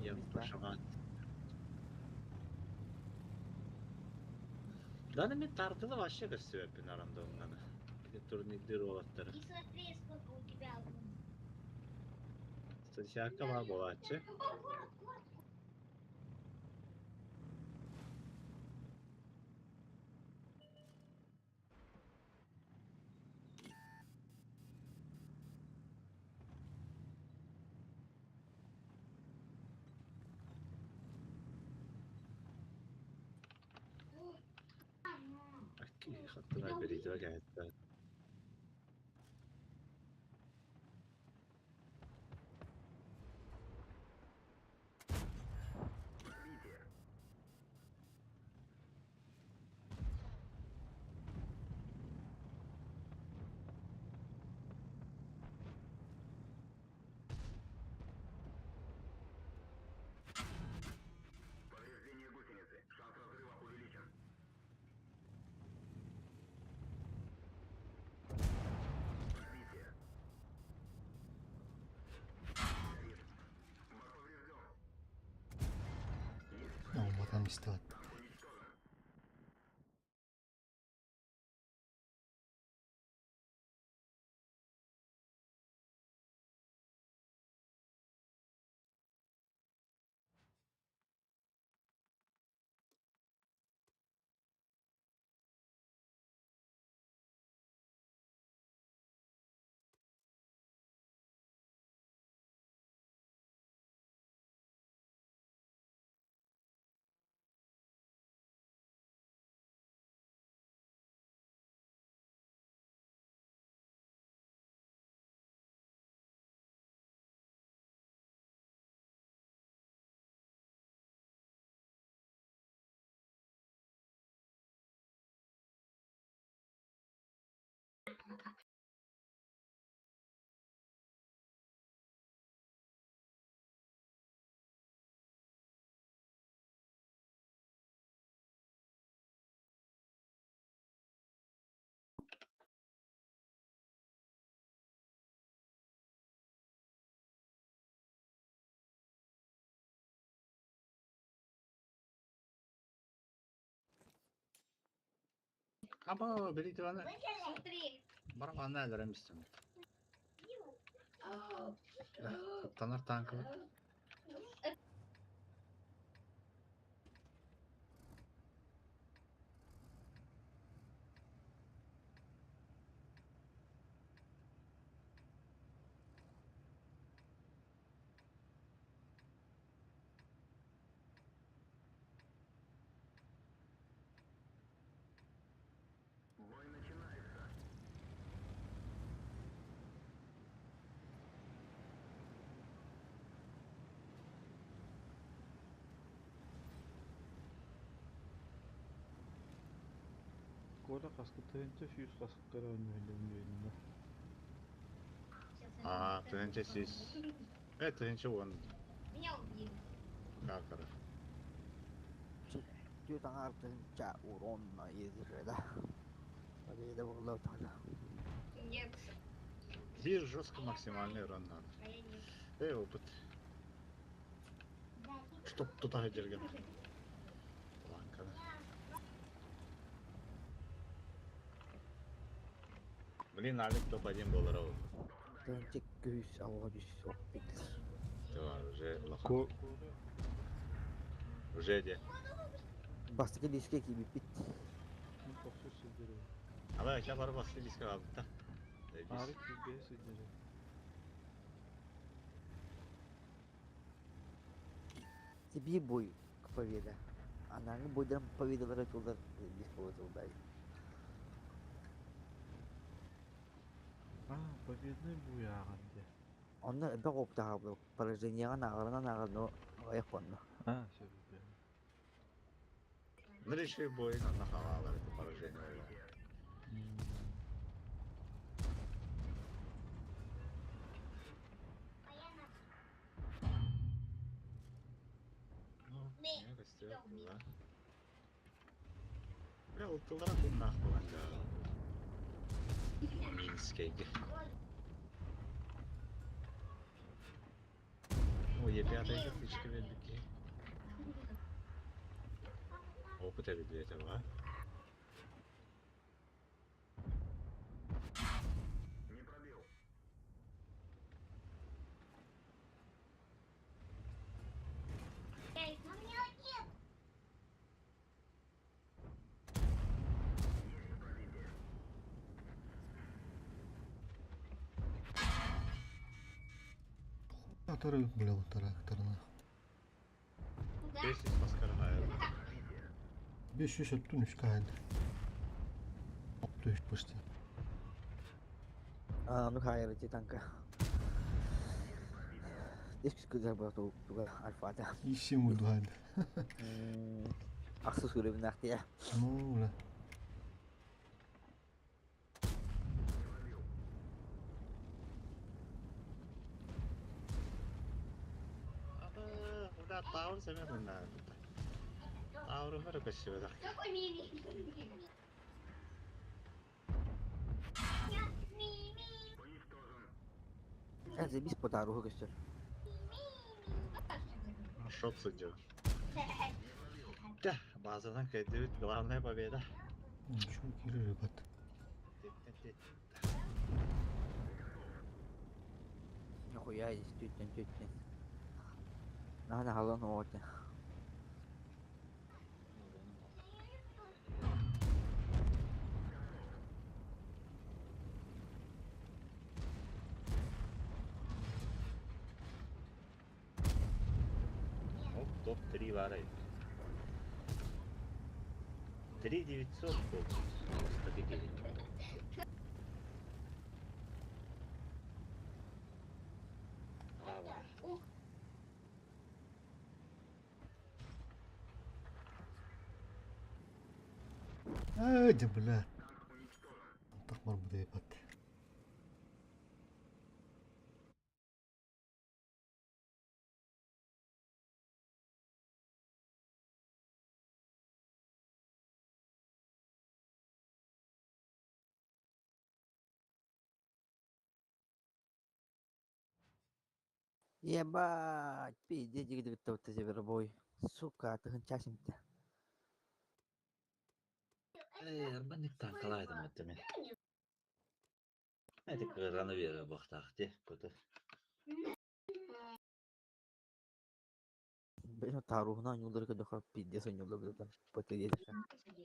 Я пошамат. Да, мен тартылы вообще көстүбөппүн арандоңнаны. Турнирдер олаттары. И смотри, сколько у тебя. Статьяка бар болатчы. Хаттына берейді гәйтті. Пробитие. Повреждение гусеницы. Шанс разрыва увеличен. истэҕит. Аба, били аны барабанна өлөрөн истим. Таптанар танкыбыт. Бой начинается. Коля хаскы тыһыынча сүүс хаскы эрэ өнүһүллэн Аа, 1100. 1010. Меня убили. Какара. Түөрт аҥаар тыһыынча урон иэдирэ Победа буолла таҕа. Нет. Биир жестко максимальный урон надо. А я нет. Эй, опыт. Чтоб туда дерген. Планканы. Блин, Алик топ-1 был ол. Тыһыынча күүс алға жүз оппит. Давай, уже улахан. Уже де. Бастакы диске киирбиппит. Тохсус сылдьар. Ала, сейчас бар басты диске алды. Арык сүүрбэһэ сылдьар. Биир бой победа. Анааҥы бойдарын победалара тулар бис буолар. А, победный буйааҕын дии. Онно элбэх опытаҕа поражениеҕа нааҕарынан ааҕар, но аҕыйах буонна. А, сөп үтүө. Ну, реши бой на халалар это поражение было. Ну, не костер, да. Бля, ылтылара тыннаах буолан Минскейге. Ой, я пятая карточка велики. Опыт эбит этого. Не пробил. Есть пробитие. Атары бля тарактарына. 500 Паскар 503 кайды. 6 почти. А, ну хайыр эти танка. Десять күзер бар туга альфата. И всем уйдугайды. Ахсыз көрөбүн Ну, бля. Бля, Таур семен на. Таур мэр көссүбэ. Какой мини? Уничтожен. Әзі бис потаруһу көстөр. Шот судья. Базадан кыайдыбыт, главная победа. Ничего киирэр бат. Нихуя действительно тетя. Надо халон. Оп, топ-3 баар эбит. 3900 буолбут. Бастакы киһи. Браво. Ух. Аа, дьэ бля. Антах барбыт бат. Ебать, пиздец, вот зверобой. Сука, ты часим-то. Ээ, маннык танкалаайдым этэ мин. Эти кыыраны биэрэ буохтаах дии, куту. Блин, таруһуна ойууллары көрдөххө пиздец ойууллар быдан потелека.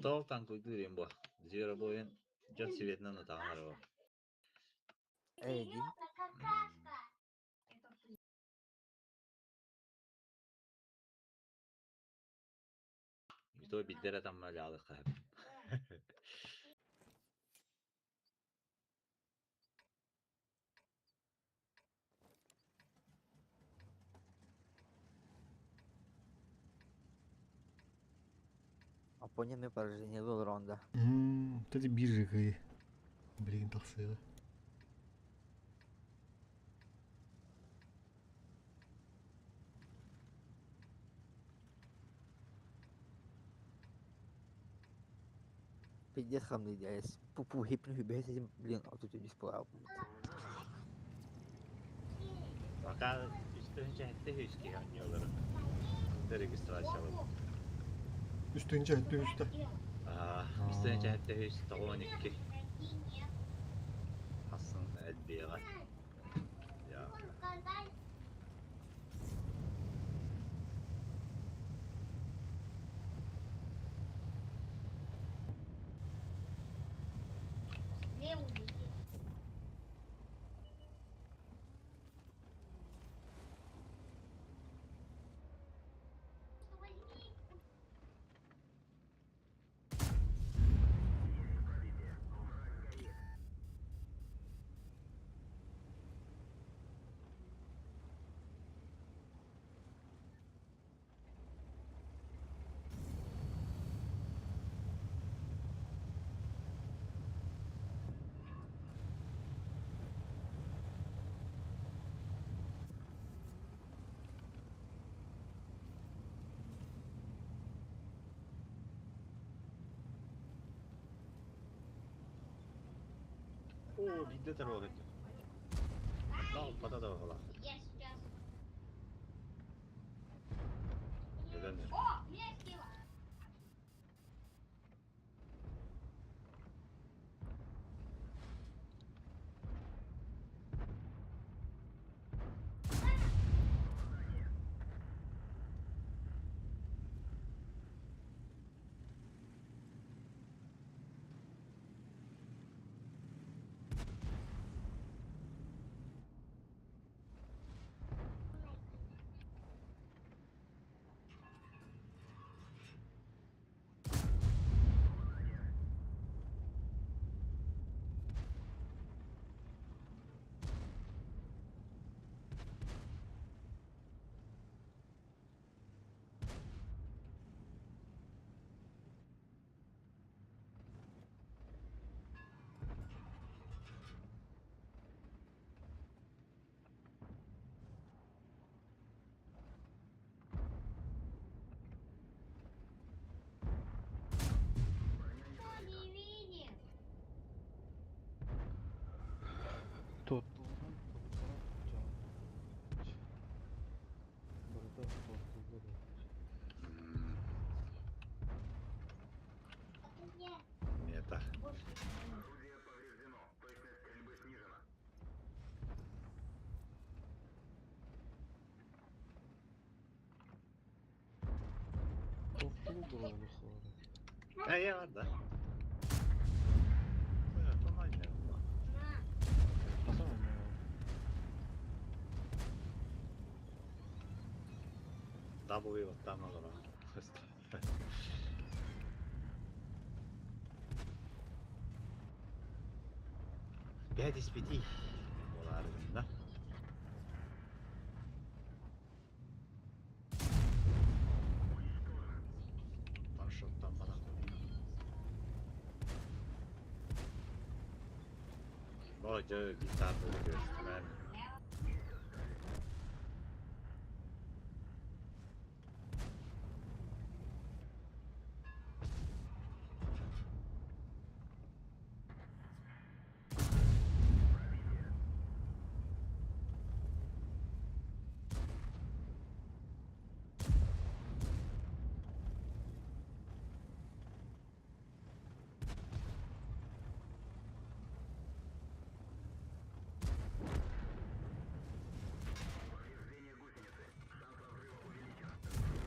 Тол танкуйдуур им бу. Зверобойун дьон светинэн ытаҕын эрэ. Эй, ди. Серьезно, какашка. Это ты. То биддер атамма лаалык хаһып. Оппонент поражение был ронда. Кстати, биржа какая. Блин, тахсыга. Пиздец хамный дядя. Пупу хипну хибес, блин, а тут не спал. Пока үстүн хэтте хүски оонньуулары. Регистрациялар. Үстүнчэ хэтте үстэ. Аа, үстүн хэтте хүс 92. Хасын элбиэҕэ. Я. Не убили. Возьми. Пробитие. Враг горит. Оо, бидде тарбах этим. Дал пата да баҕалаах. Я сейчас. Өлөн О, меня сила. Ei guarda. W баттаан олорон. Пять из пяти. Буолаары гынна. Маршруттан баран. О, дьэ, гитарда көрүстүмэн.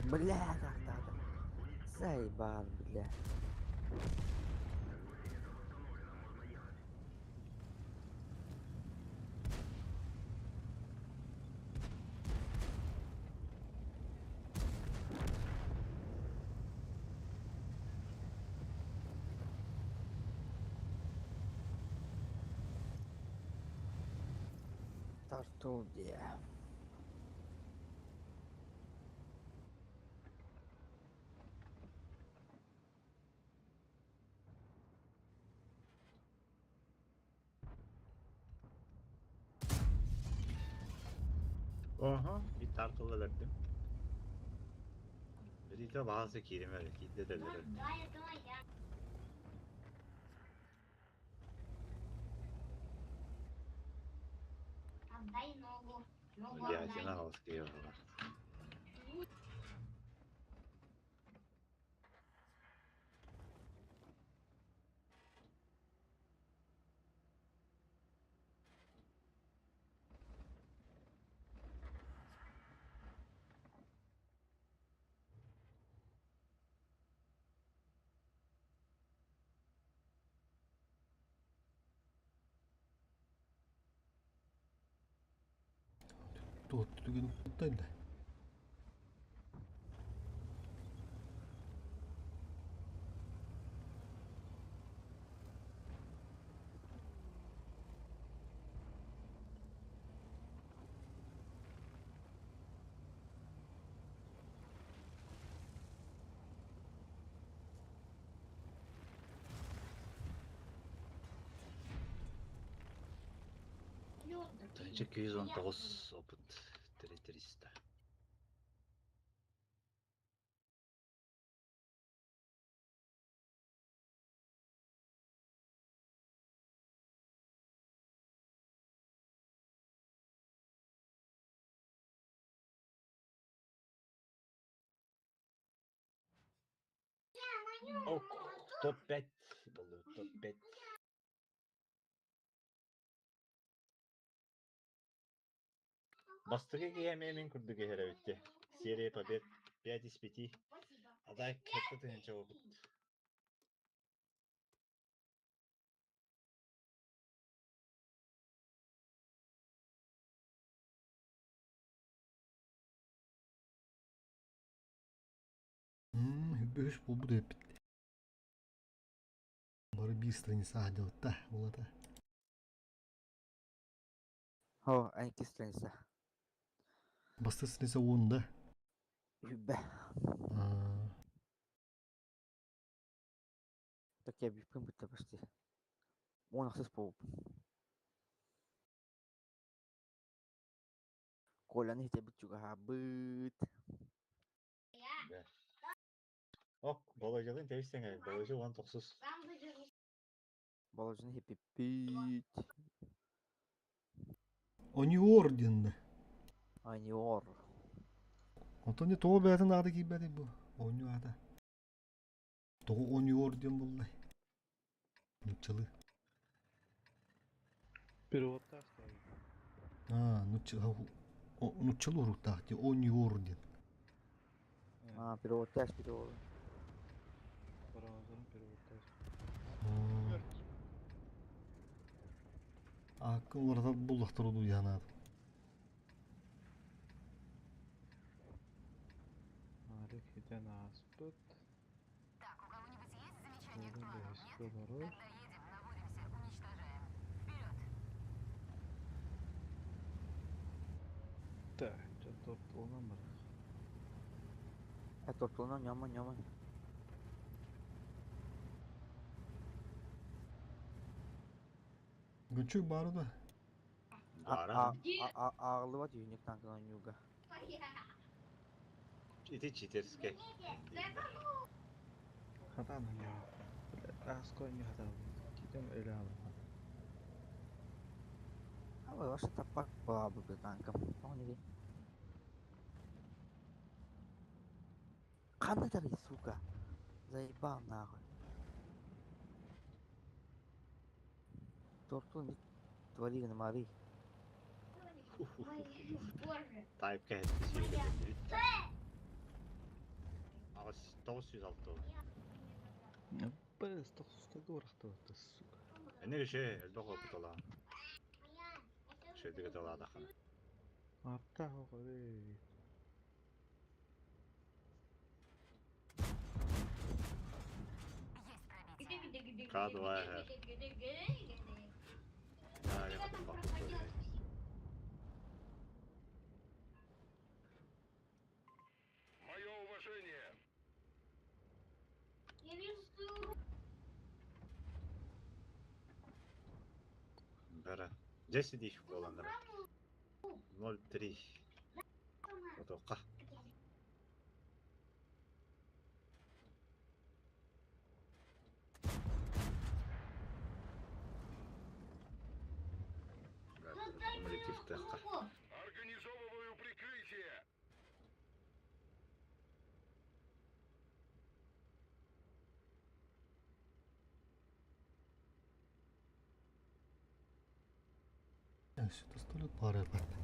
Бля, так, так, так. Заебал, бля. Тартудия. Oha, bir tartılı verdim. Birlikte bazı kelime de de verir. Отдай ногу. Ногу Я отдай. один раз кривала. Туот түгэн куттайда. 219 опыт 300. Ок, топ-5 был, топ-5. Бастыгы киэмээмин курдук иһэрэбитте. Серия побед 5 из 5. А так хэтта тыһынча опыт. Үбүс булбут эппит. Бары биир страница аһдыбытта булата. О, анки страница. Басты страница уонда. Үбэ. Так я биппин бутта почти. Он ахсыс болуп. Коляны хите бит чугаһаабыт. Да. Ок, Володялын тэбистеҥ Володя 19. Болжуну хиппиппит. Ониор диэн. Аниор. Онтон не тоҕо бэйэтин аата киирбэтий бу? Оонньуу аата. Тоҕо Ониор диэн буоллай? Нуччалыы. Переводтаах ставить. Аа, нуччалыы уруктаах дии Ониор диэн. А, перевод, тяж перевод. Ааккын уларытар буллахтара дуу дии санаатым. Нарик хитэн ааспыт. Коля бэһискэ олорор. Так, дьэ тортуонан барар. Э, тортуонан ньомо ньомо. Гүччүк баара да? Баара. Ааҕыллыбат үүнүк танкын оонньууга. Ити читерскэй. Хатаан оонньоо. Ааска оонньуу хатаабыт. Китем өлө аалыммат. А ваша таппак буолбут танкам. Тоҕо диги? Ханна тарый, сука? Заебал нахуй. Тортун твори гынамарый. Тайп кэһэтти сүүргэ Аҕыс 906. Быс, тохсустарга барахтабыт, сука. Эне үше элбэх опыталаан. Шөдүгө талаадахана. Аттаах оҕо К2 Мое уважение! Бара. 10 их буоланнара. 0-3. Отоққа. Кумулятивтаахха. Организовываю прикрытие! Өссө тостолют баар эбит.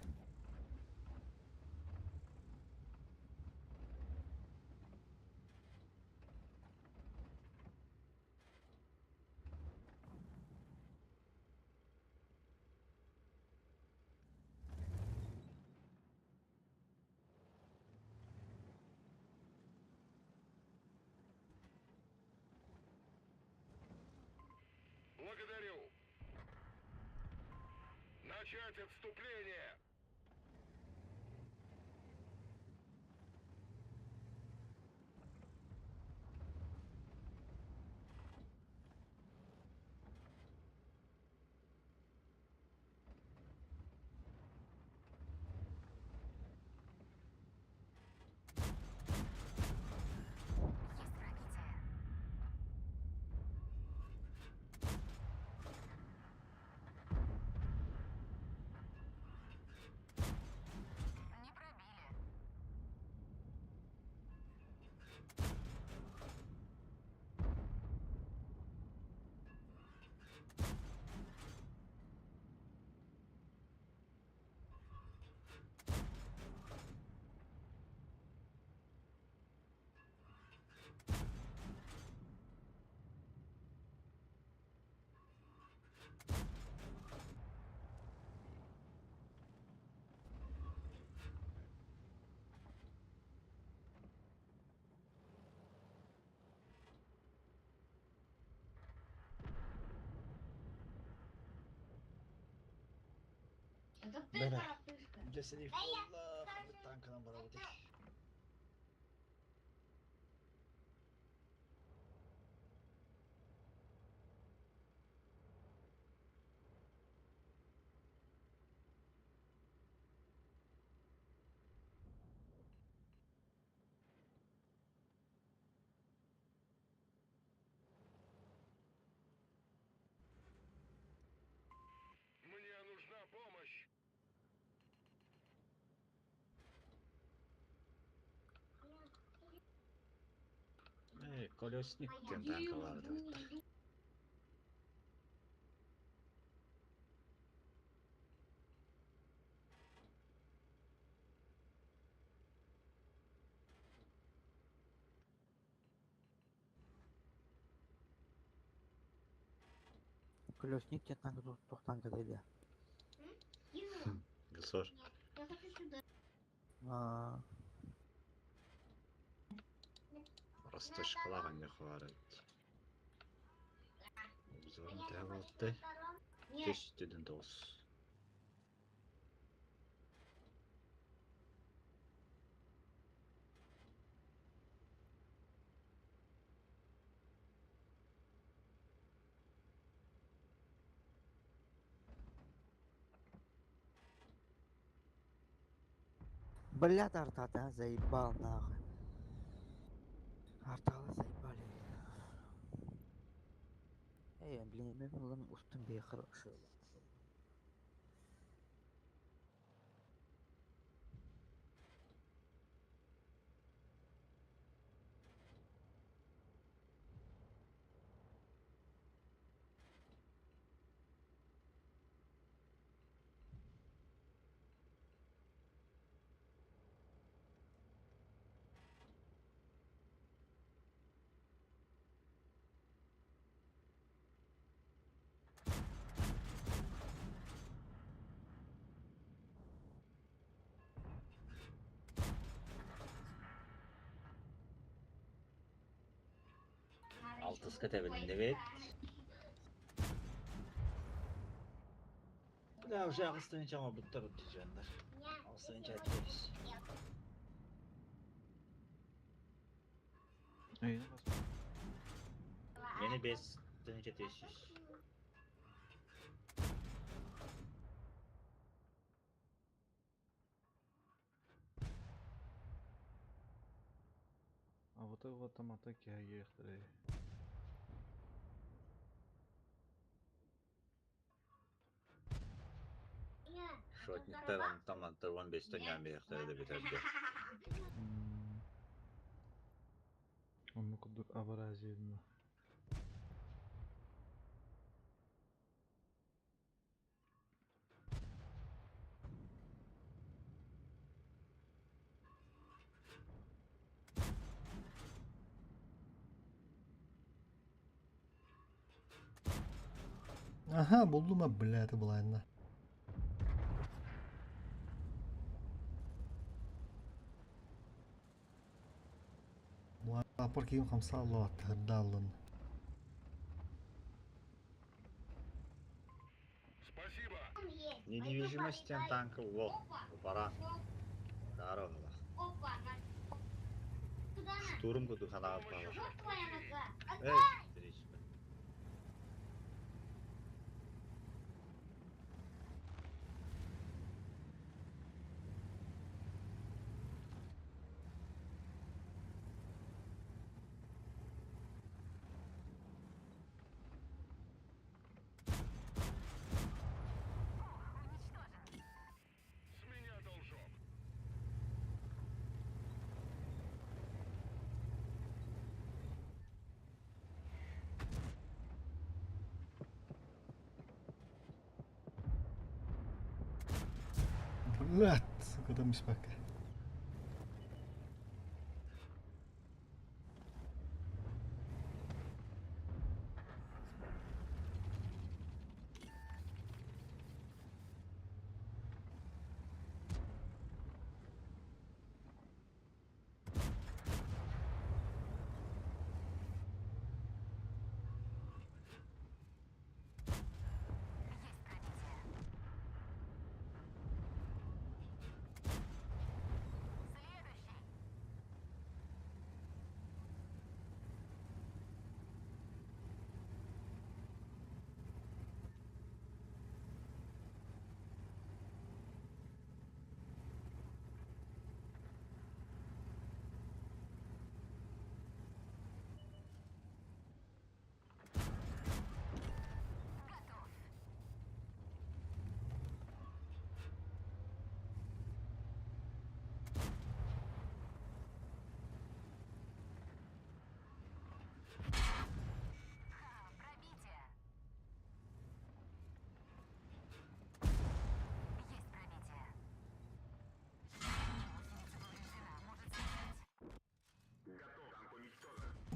Благодарю! Начать отступление! Бара. 10 их буолла. Танканан барабыт. Мне нужна помощь! Э, колесник диэн танка баар эбит. Колесник диэн танка туох танка диye. Обзор. Я хочу сюда. Аа. Растышкалаах анньыхвар эбит. Обзорун тэһэ буолтay. Нет, Түс тоҕус. Бля, арта заебал нахуй. Арталы заебали. Эй, блин, мен улам устун бе хорошо. Алтыска тэбилиннибит. Бля, уже аҕыс тыһыынча оҥорбуттар дьоннор. Аҕыс тыһыынча эттибис. Эйне бас. Мени 5500. А вот это вот там атаки аехтары. Шотниктар онтон 15 төннөөн биэхтэрэ да бүтэрдэ. Онну курдук абаразиевна. Ага, буллум, а, бля, это была одна. Апор киим хамса Аллах тырдалын. Спасибо. Недвижимость танка во. Пора. Здорово. Опа, на... Куда на? Штурм куду ханаа пала. Вот твоя нога. Эй, встречка. С меня должок. Блядь, сука, там испака.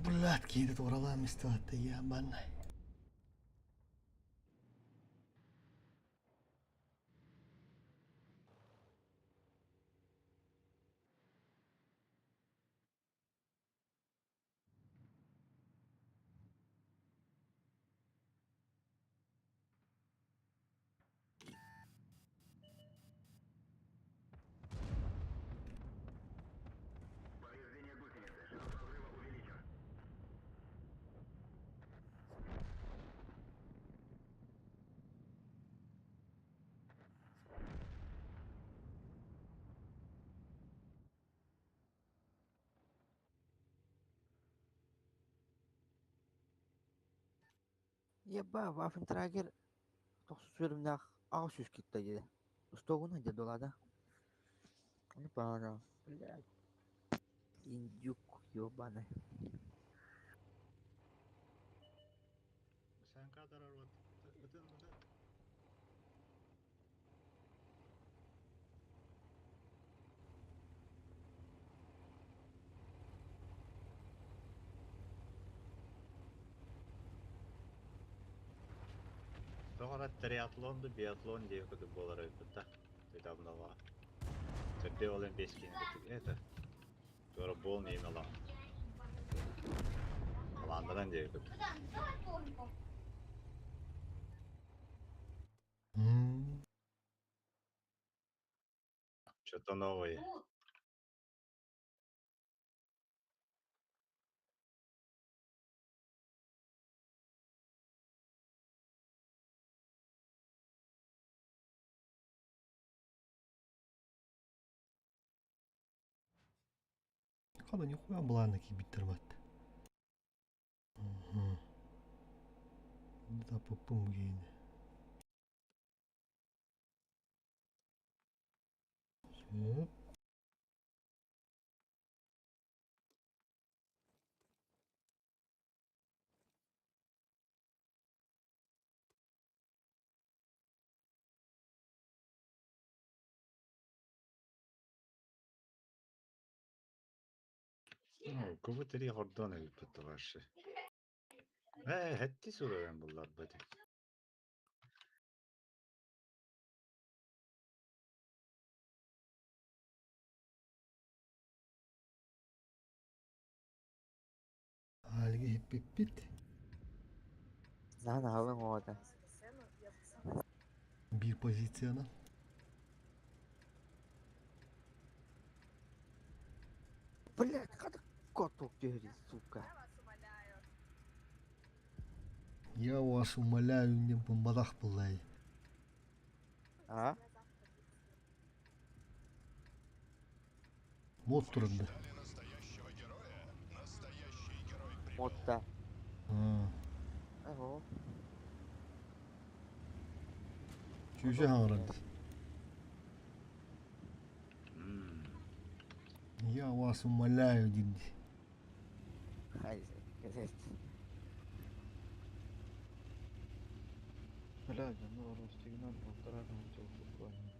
Блядь, какие-то уралами стала, ты ебаный. Еба, Вафентрагер тохсус үөрүмнээх 800 китта диэтэ. Устуогуна дьэ дулаада. Ону баара, блядь. Индюк ёбаный. СНК тарар вот. Ытын, ытын. Тоҕо триатлон да биатлон диye курдук буолар эбит да. Недавно Төрдө ол бес киһи это. Туора буол нейм алам. Аландан диye курдук. Куда? Давай полником. Что-то новое. Тут. Хада нихуя былаана киирбиттэр бат. Да пупум гейне. Сөп. Ну, кубы три гордон эбит вообще. Хэтти сураран буллар бати. Алги хиппиппит. На на алын ода. Биир позицияна. Блядь, хада коту түһэрий, сука. Я вас умоляю, не бомбадах буллай. А? Мод турында. Ждали настоящего героя? Настоящий герой прибыл. Мотта. А, Ого. Чүжэ хаҥаран. Я вас умоляю, диди. Хай, кэсэт. Блядь, ну Ростигнан полтора тысяча буквально.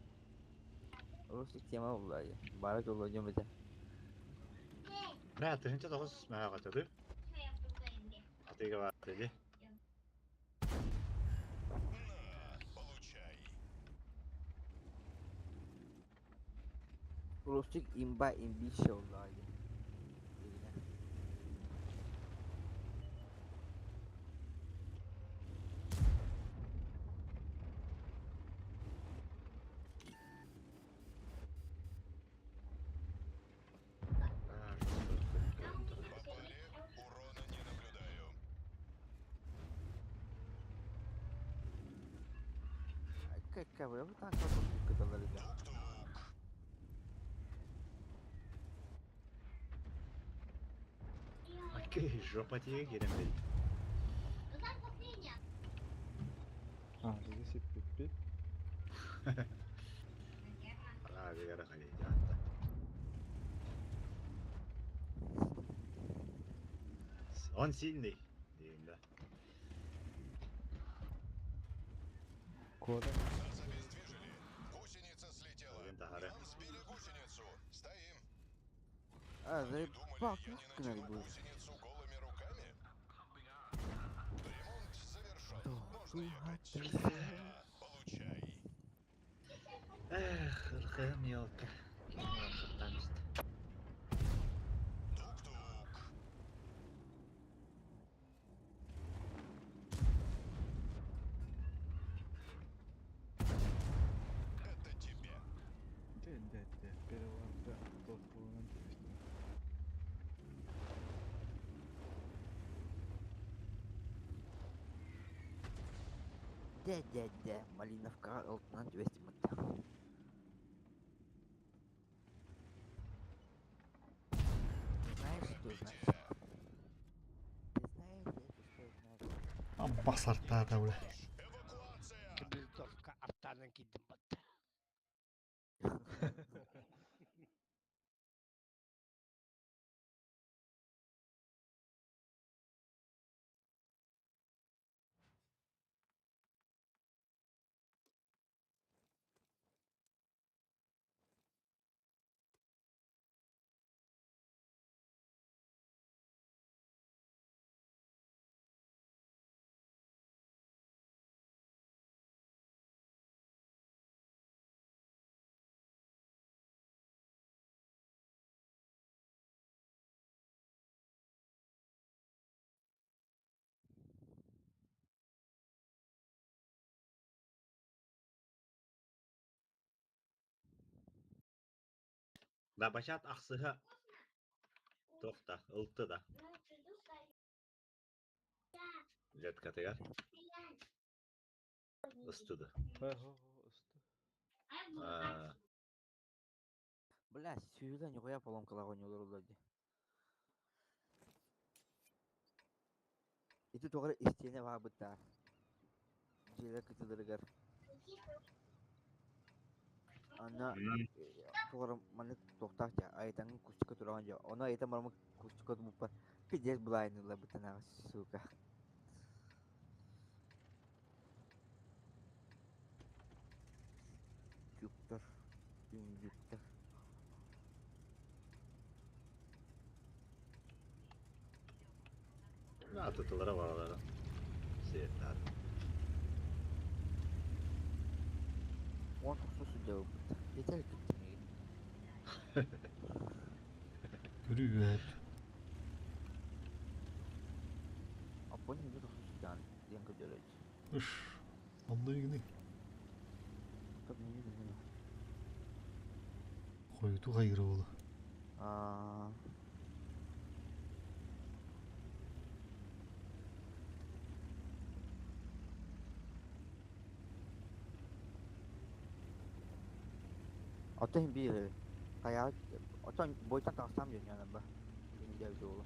Русик тема булла. Бара жолу жөмөтө. Бля, 1900 мәға қатады. Что я в другой игре? Атыга бар dedi. На, получай. Русик имба имбише булла. Попали, урона не наблюдаю. Какая вы так вот кыталар. Тук-тук. Окей, жопа тиге керем dedi. Там последняя. А, здесь и пипит. Ара бегара халейdi hatta. Он сильный. Дейм да. Коля. Нас обездвижили. Гусеница слетела. Блин, да, Нам сбили гусеницу. Стоим. А, Они заебал, думали, я не кнопку натяну будет. гусеницу голыми руками? Ремонт завершен. Можно ехать. На, получай. Эх, ырхым елка. Тук-тук. Это тебе. Да, да, да, перелом, да, тот был Дэ, дэ, дэ, Малиновка алтынан 200 мытта. Знаешь, что значит? Пробитие. Ты знаешь, это что значит? А Лаппах сартаата бля. Винтовка артаанан киирдим батта. Да бачат ахсыһа туох да ылты да Леткатыгар ыстыды. Ысты. Аа, Бля, сүүрэн ньугуйа поломкалаах оонньуулар дии. Ити тоҕо эрэ истиэнэ баабыттаар. Дьиэлэр кытыларыгар. Анна тоҕо эрэ маннык туохтаах дьэ айытаҥҥын кустука тураҕын дьэ. Ону айытан бараммын кустука тумуппар пиздец былаайыныыллар бытанаҕа сука. Күктэр, үҥдүктэр. Атытылара баралара. Сиэтээр. Уон тохсус сылдьабыппыт. Yeter киттимигин. Көрүү үөт. Аппон hindi тохсус сылдьаан диэн көрдөрөөччү. Ыш. Онно игини. Кабинет гына. Хойуту хайыры буолу. Аа. Оттон биир хайа оттон бойтан тахсам диэн яна ба. Диэн буолу.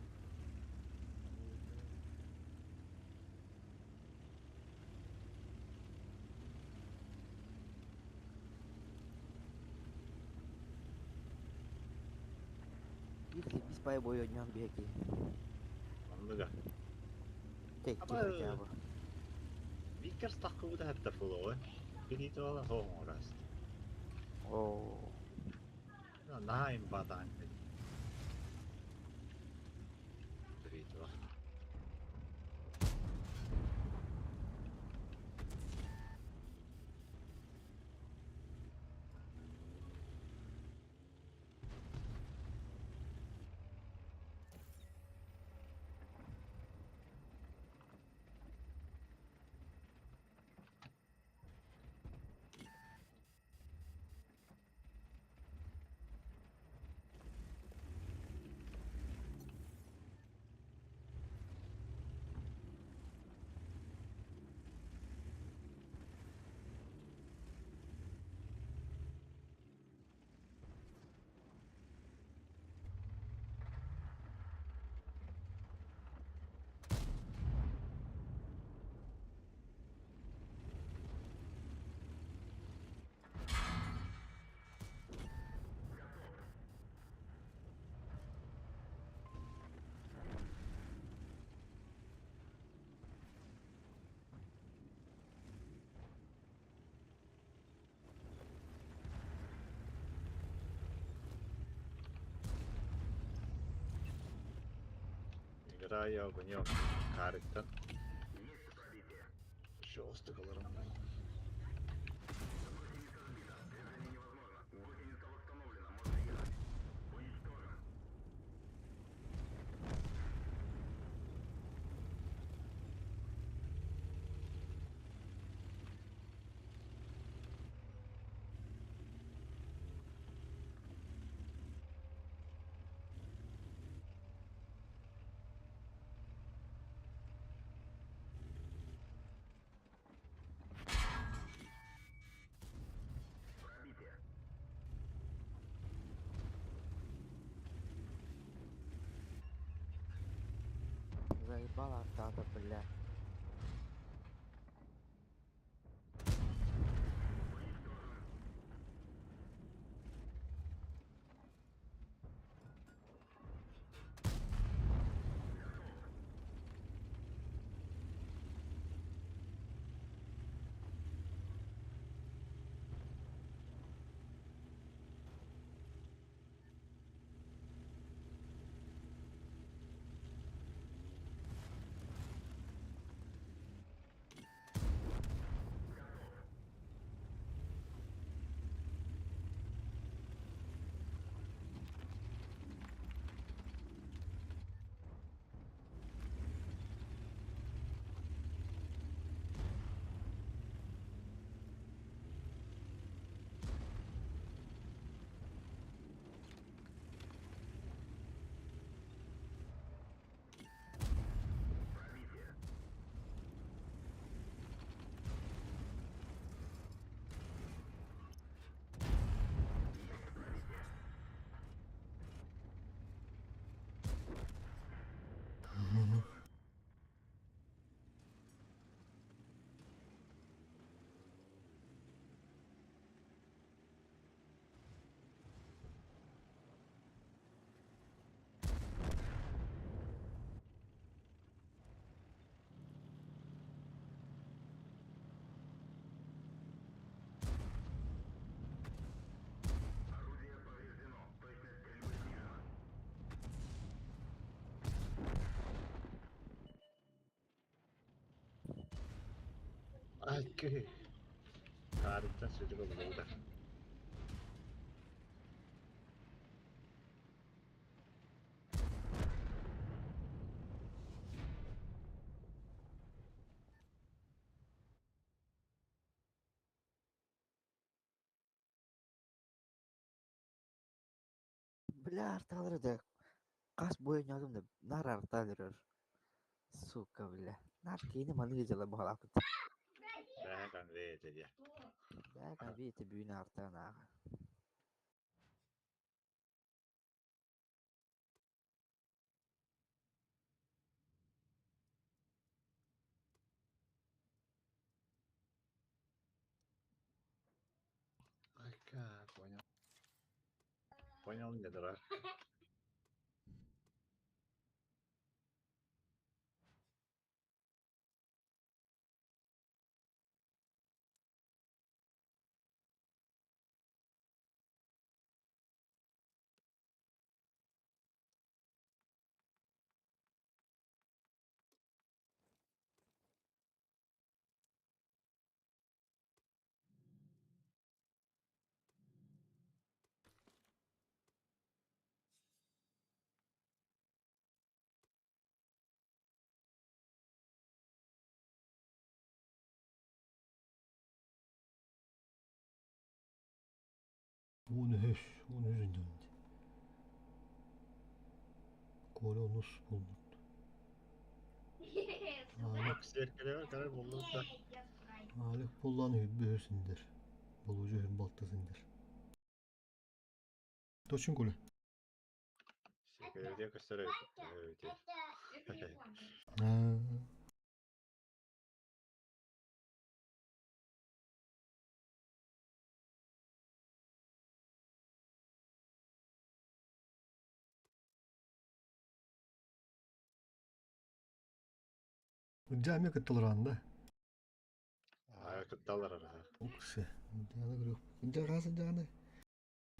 Биир бис бай бой ойнон биһэки. Оннуга. Тек Аба хотя бы. Виккерс таххыбыта хатта фулуга. Билито ала хоңораст. Оо. Наһаа имбатаан Билито. Играю огонек карыктан. Жестко аларым. Гусеница восстановлена, можно ехать. Уничтожен. Пробитие. Заебала артата, бля. Айкы. Хаарыттан сүдүк олбута. Бля, арталары да хас бой оонньоотум да наар артаан өрөр. Сука, бля. Наар киһини маныы дьыла баҕалаахпыт. Бэһэ конвей этэ диэ. Бээ, конвей этэ бүгүн артаан ааҕа. Айка, понял. Понял, не дурак. 13, 13 döndü. Коля онус булбут. Алик, Сиэркэлэбэр көрөр буллубут да. Алик буллан үббү синдер. Болужу үһүн балта синдер. Точин Коля. Сиэркэлэбитигэр көстөр эбит. Аа. Жамия кытталаран да. Аа, кытталар араха. Уксы. Жаны көрүк. Жагасы жаны.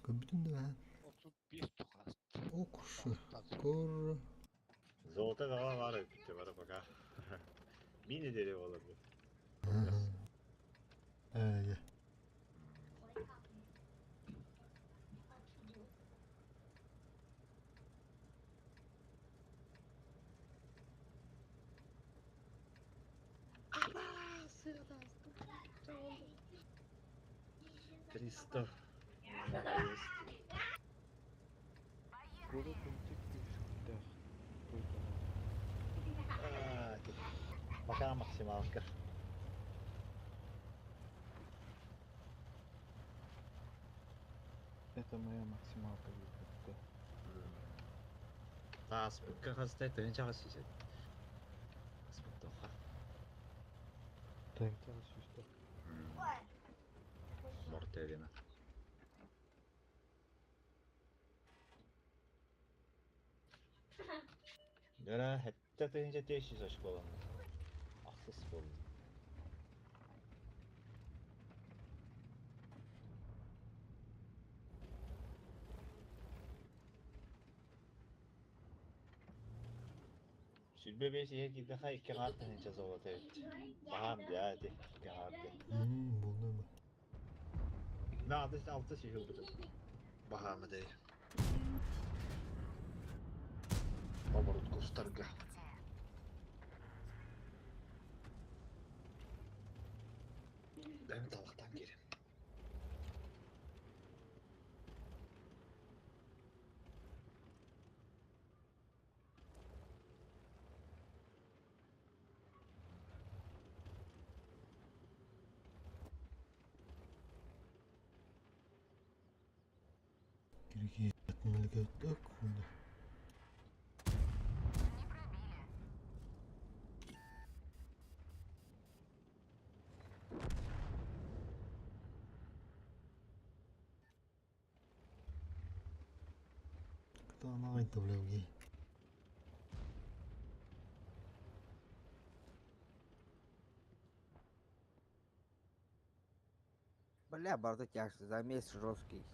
Көбүтүн да. 35 тухаст. Уксы. Кор. Золото баҕа баар эбит бара пока. Мини дерево болар бу. Ээ. 300. Коля төнчик тиксиктээх. Аа, Пока максималка. Это моя максималка будет. Тааспыкка хастай тыһыынчаҕа сүүсэ. Аспыттоха. Тыһыынчаҕа сүүстэ. Мортелина. Дөрө хэтте тыһыынча 500 очко болан. Ахсыс болду. Сүлбэ бес иһэ киирдэхэ икки хаар тыһыынча золото эбит. Баһаам дьэ ити икки хаар дьэ. Булду ма. Наады алты сүүһү ылбытым. Баһаама дэй. Оборот кустарга. Бэм талахтан киирин. Кирики ятмалык өк. Кытаанагай таблауги. Бля, барда тяжкий, замес жесткий.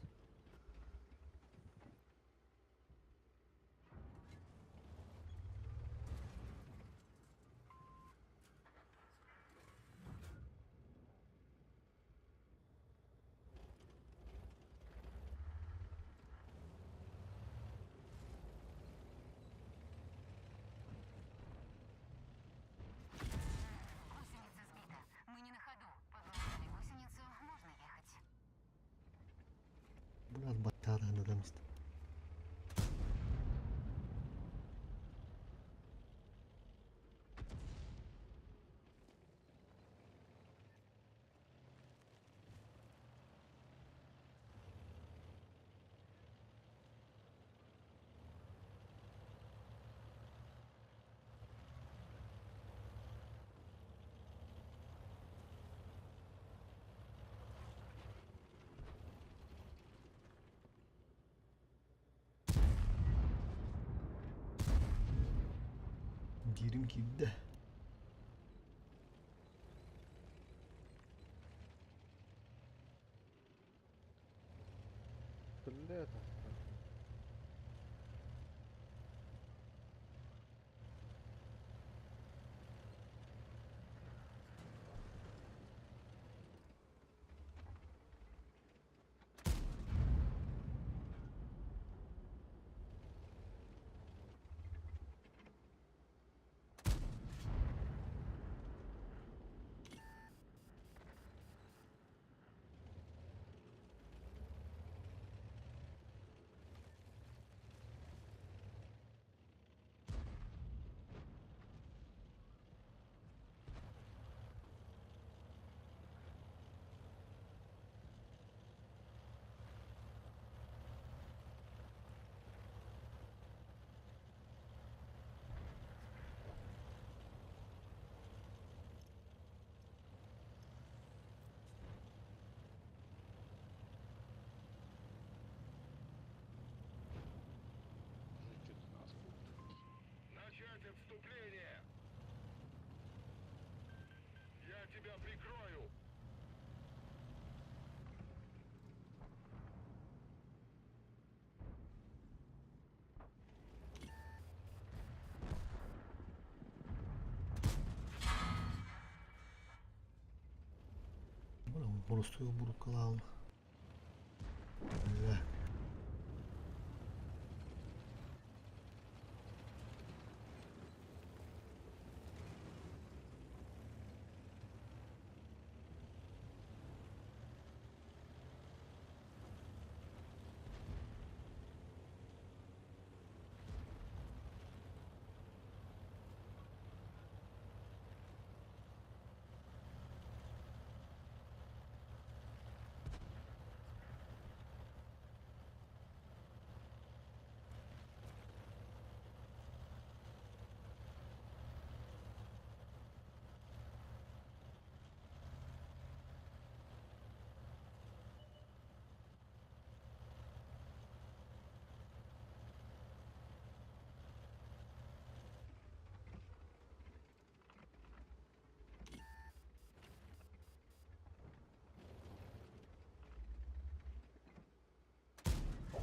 Biraz баттаатаан да. Диирим киирдэ. Бля, таста. Начать отступление! Я тебя прикрою! Боростуой бурукалаан. Бля.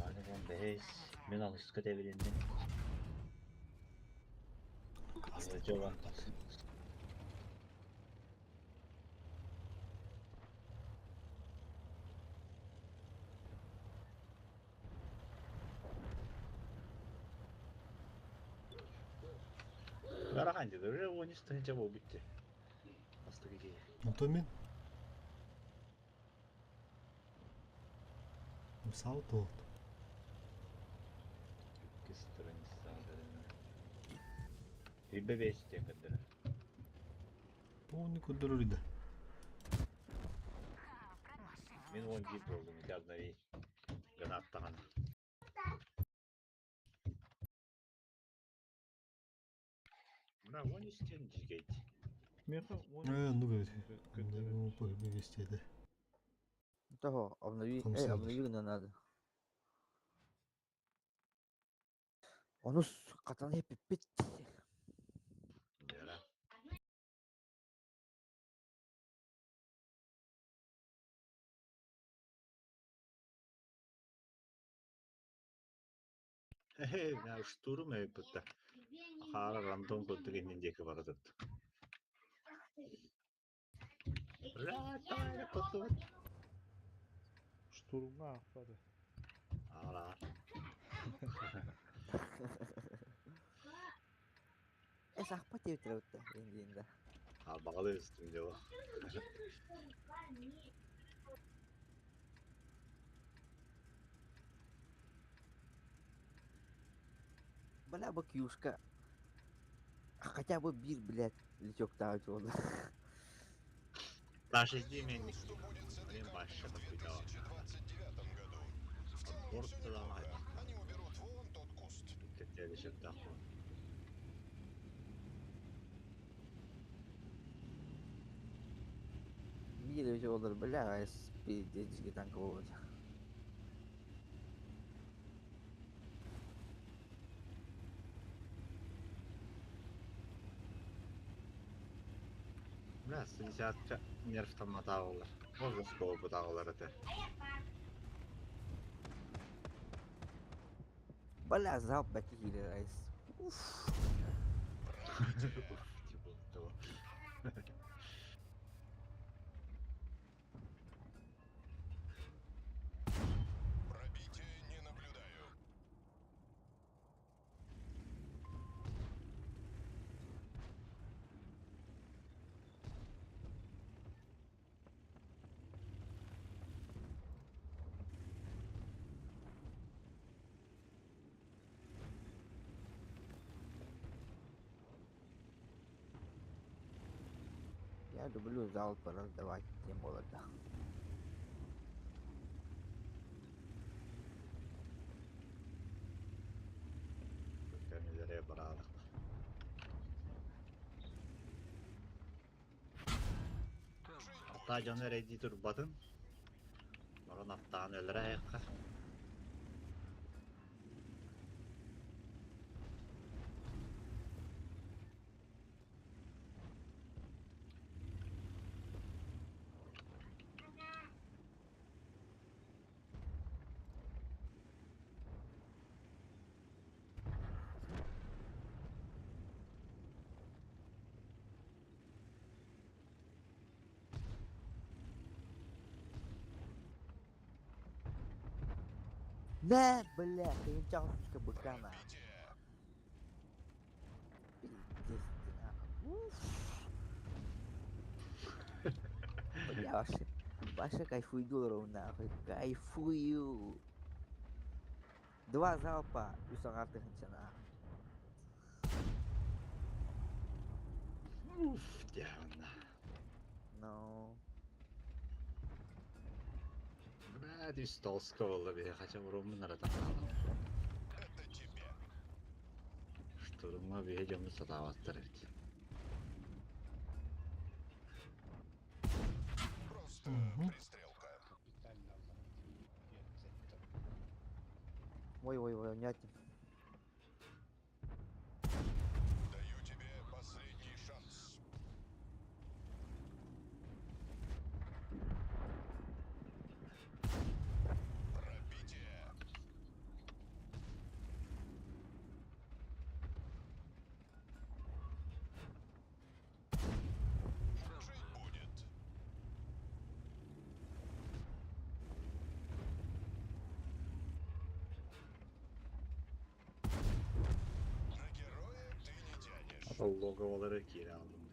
Аны бэс, мен алыска дебилинdim. Жобан. Карахан dedi, уже он истинче бу битти. Астыгы ки. Онтон мен. Сау тоот. Бибе бес тен көддөрөр. Оны көддөрөр иде. Мен он жир болдум, ити обнови. Гранаттаган. Мына он истен жигейт. Меха он Ну говорит. Ну, вести Того, обнови, эй, обнови не надо. Onu катан хеп бит. Яра. Хе, на штурм эппитте. Хара рандом курдук иннин диэки бара турда. Бля, тайна кутубут. Штурмга ахпады. Ара. Э, сахпа деп турабытта эндиинде. А багалы үстүмдө бу. Бля, бу кьюшка хотя бы биир, блядь, лючоктаах буолла. Даже именник. Блин, большой такой Отбор ломает. Хотели отдохнуть. Биир лючок олор, бля, пиздец, танк вот. Бля, 60 нерв там натаалар. Можно сколу бутаалар это. Бля, залп бәки айс. Уф. Типа того. Я люблю залпы раздавать тем молодо. Кэмилere бараадах. Ата дьон эрэйдии турбатын. Баран аттаан өлөрө айыкка. На, бля, ты сучка, быка на. Пиздец ты, нахуй. Уф. Бля, вообще, вообще кайфую долларов, нахуй. Кайфую. Два залпа и сағаты нахуй. Уф, дьявна. Ну, Бля, ты столского лови, хотя бы румын ратахала. Штурма бейдем сатаваттар ведь. Капитально алларар. ой, ой, ой, унятин. Логовалары кире алдым.